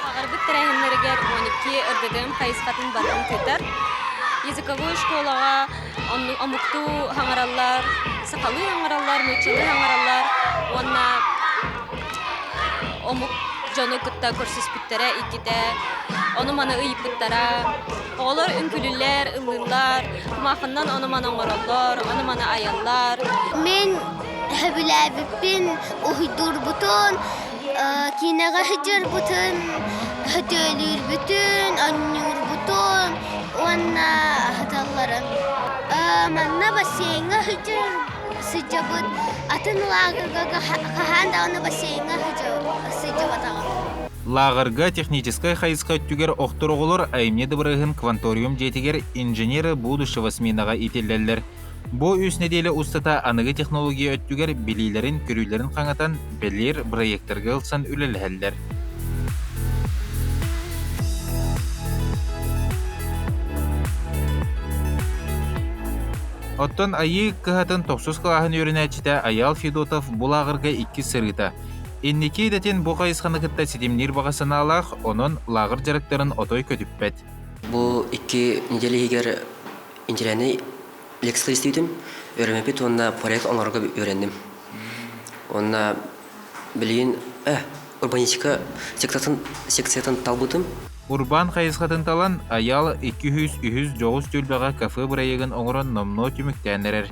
Аҕарбыт тэрээһиннэригэр 12 РДДМ хайысхатын барытын тыытар. Языковой школаҕа омуктуу хаҥараллар, сахалыы хаҥараллар, нууччалыы хаҥараллар уонна омук дьону кытта көрсүспүттэрэ иккитэ, ону-маны ыйыппыттара. Оҕолор үҥкүүлүүллэр, ыллыыллар, кумаахыннан ону-маны оҥороллор, ону-маны айаллар. Мин сөбүлээбиппин уһуйдуурбутун, киинэҕэ сылдьарбытын, сөтүөлүүрбүтүн, оонньуурбутун уонна аһаталларын. Манна бассейҥҥа сылдьар сылдьабыт, атын лааҕырга хаһан даҕаны бассейҥҥа сылдьыбатаҕым. Лааҕырга техническай хайысха өттүгэр охтор оҕолор айымньы дыбарыаһын Кванториум дьиэтигэр инженеры будущего сменаҕа иитиллэллэр. Бу үс нэдиэлэ устата аныгы технология өттүгэр билиилэрин-көрүүлэрин хаҥатан, бэлиэр бырайыактарга ылсан үлэлэһэллэр. Оттон Айыы кыһатын тохсус кылааһын үөрэнээччитэ Айаал Федотов бу лааҕырга иккис сырыыта. Инники идэтин бу хайысханы кытта ситимниир баҕа санаалаах, онон лааҕыр дьарыктарын отой көтүппэт. Бу икки неделя иһигэр инженернэй лекция истибитим, үөрэммиппит уонна проект оҥорорго үөрэнним. Уонна билигин урбанистика секциятын, секциятын талбытым. Урбаан хайысхатын талан, Айаал 203 дьоҕус түөлбэҕэ кафе бырайыагын оҥорон номнуо түмүктээн эрэр.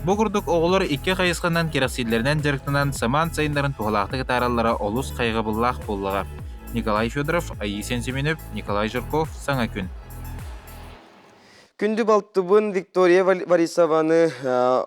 Бу курдук оҕолор икки хайысханан кэрэхсииллэринэн дьарыктанан самаан сайыннарын туһалаахтык атаараллара олус хайҕабыллаах буоллаҕа. Николай Федоров, Айысен Семенов, Николай Жирков, Саҥа күн. Күндү балтыбын Виктория Борисованы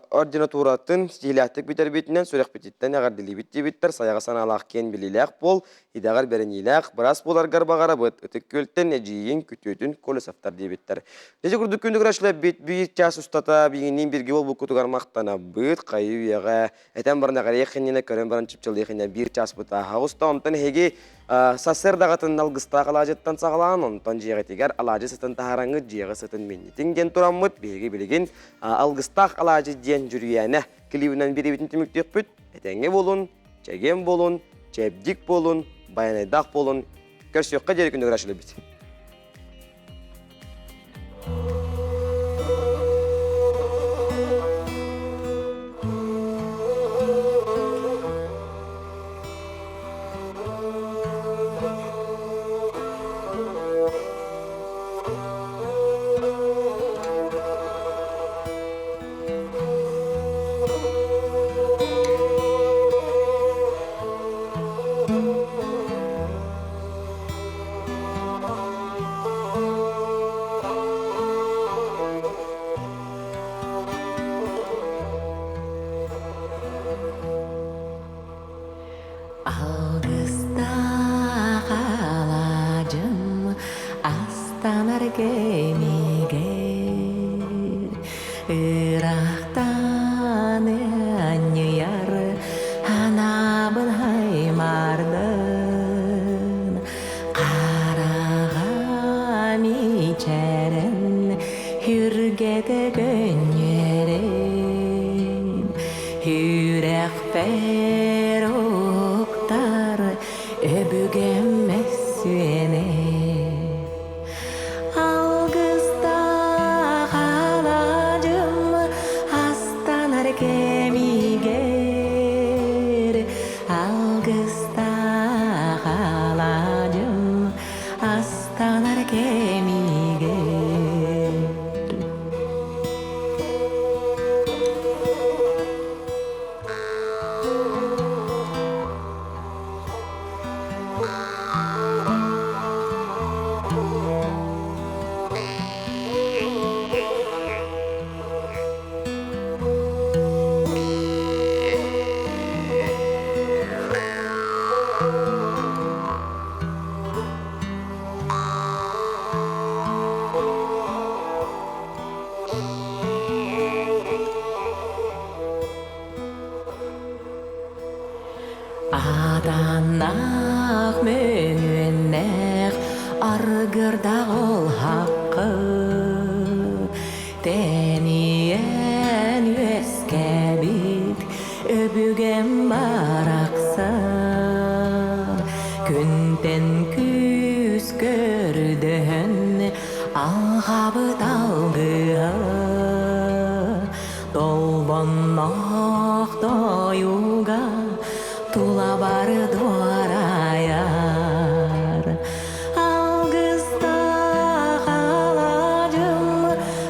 ординатуратын стилээхтик бүтэрбитинэн сүрэхпититтэн эҕэрдэлиибит диэбиттэр сайаҕа санаалаах киэн билиилээх буол, идэҕэр бэриниилээх, быраас буоларгар баҕарабыт, Ытык Күөлтэн эдьиийиҥ, күтүөтүн Колесовтар диэбиттэр. Дьэ курдук күндү көрөөччүлэр биир час устата биһигинниин бииргэ буолбуккутугар махтанабыт, хайыы үйэҕэ этэн баран эҕэрийэх иннинэ көрөн баран чыпчылыах иннинэ биир чааспыт ааһа оҕуста. Онтон эһиги Сарсыардаҕытын алгыстаах алаадьыттан саҕалаан, онтон дьиэҕитигэр алаадьы сытын таһаараҥҥыт дьиэҕэ сытын минньитиҥ диэн тураммыт, биһиги билигин алгыстаах алаадьы диэн дьүрүйээнэ клибинэн биэриибитин түмүктүөхпүт. Этэҥҥэ буолун, чэгиэн буолун, чэбдик буолун, байанайдаах буолун. Көрсүөххэ диэри күндү көрөөччүлэрбит. Алгыстаах алаадьым астанар кэмигэр ыраахтан анньыйар Анаабын аймардын, хараҕа мичээрэн, хүргэтэ көнньүөрэн, сүрэхпэр уктар өбүгэм мөссүөнэ. Алгыстаах алаадьым астанар кэмигэр, Алгыстаах алаадьым астанар кэмигэр. Атаннаах мөҥүөннээх аргырдаах ол хаккы Тэнийэн үөскээбит өбүгэм барахсан Күнтэн күүс көрдөһөн алҕабыт алгыһа Толбонноох тойуга тула бары дуорайар. Алгыстаах алаадьым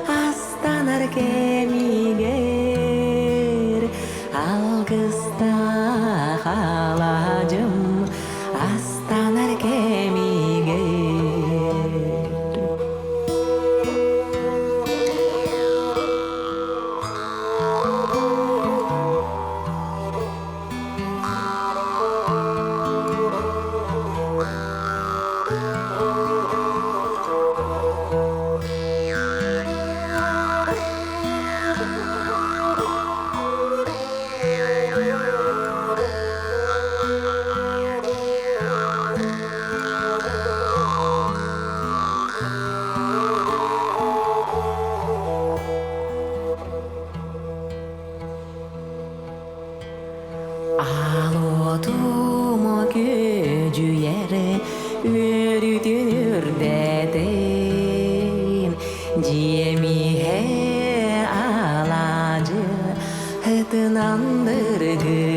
астанар кэмигэр, Алгыстаах алаадьым астанар кэмигэр. Дьиэмиһэ алаадьы ытынан дыргыйар.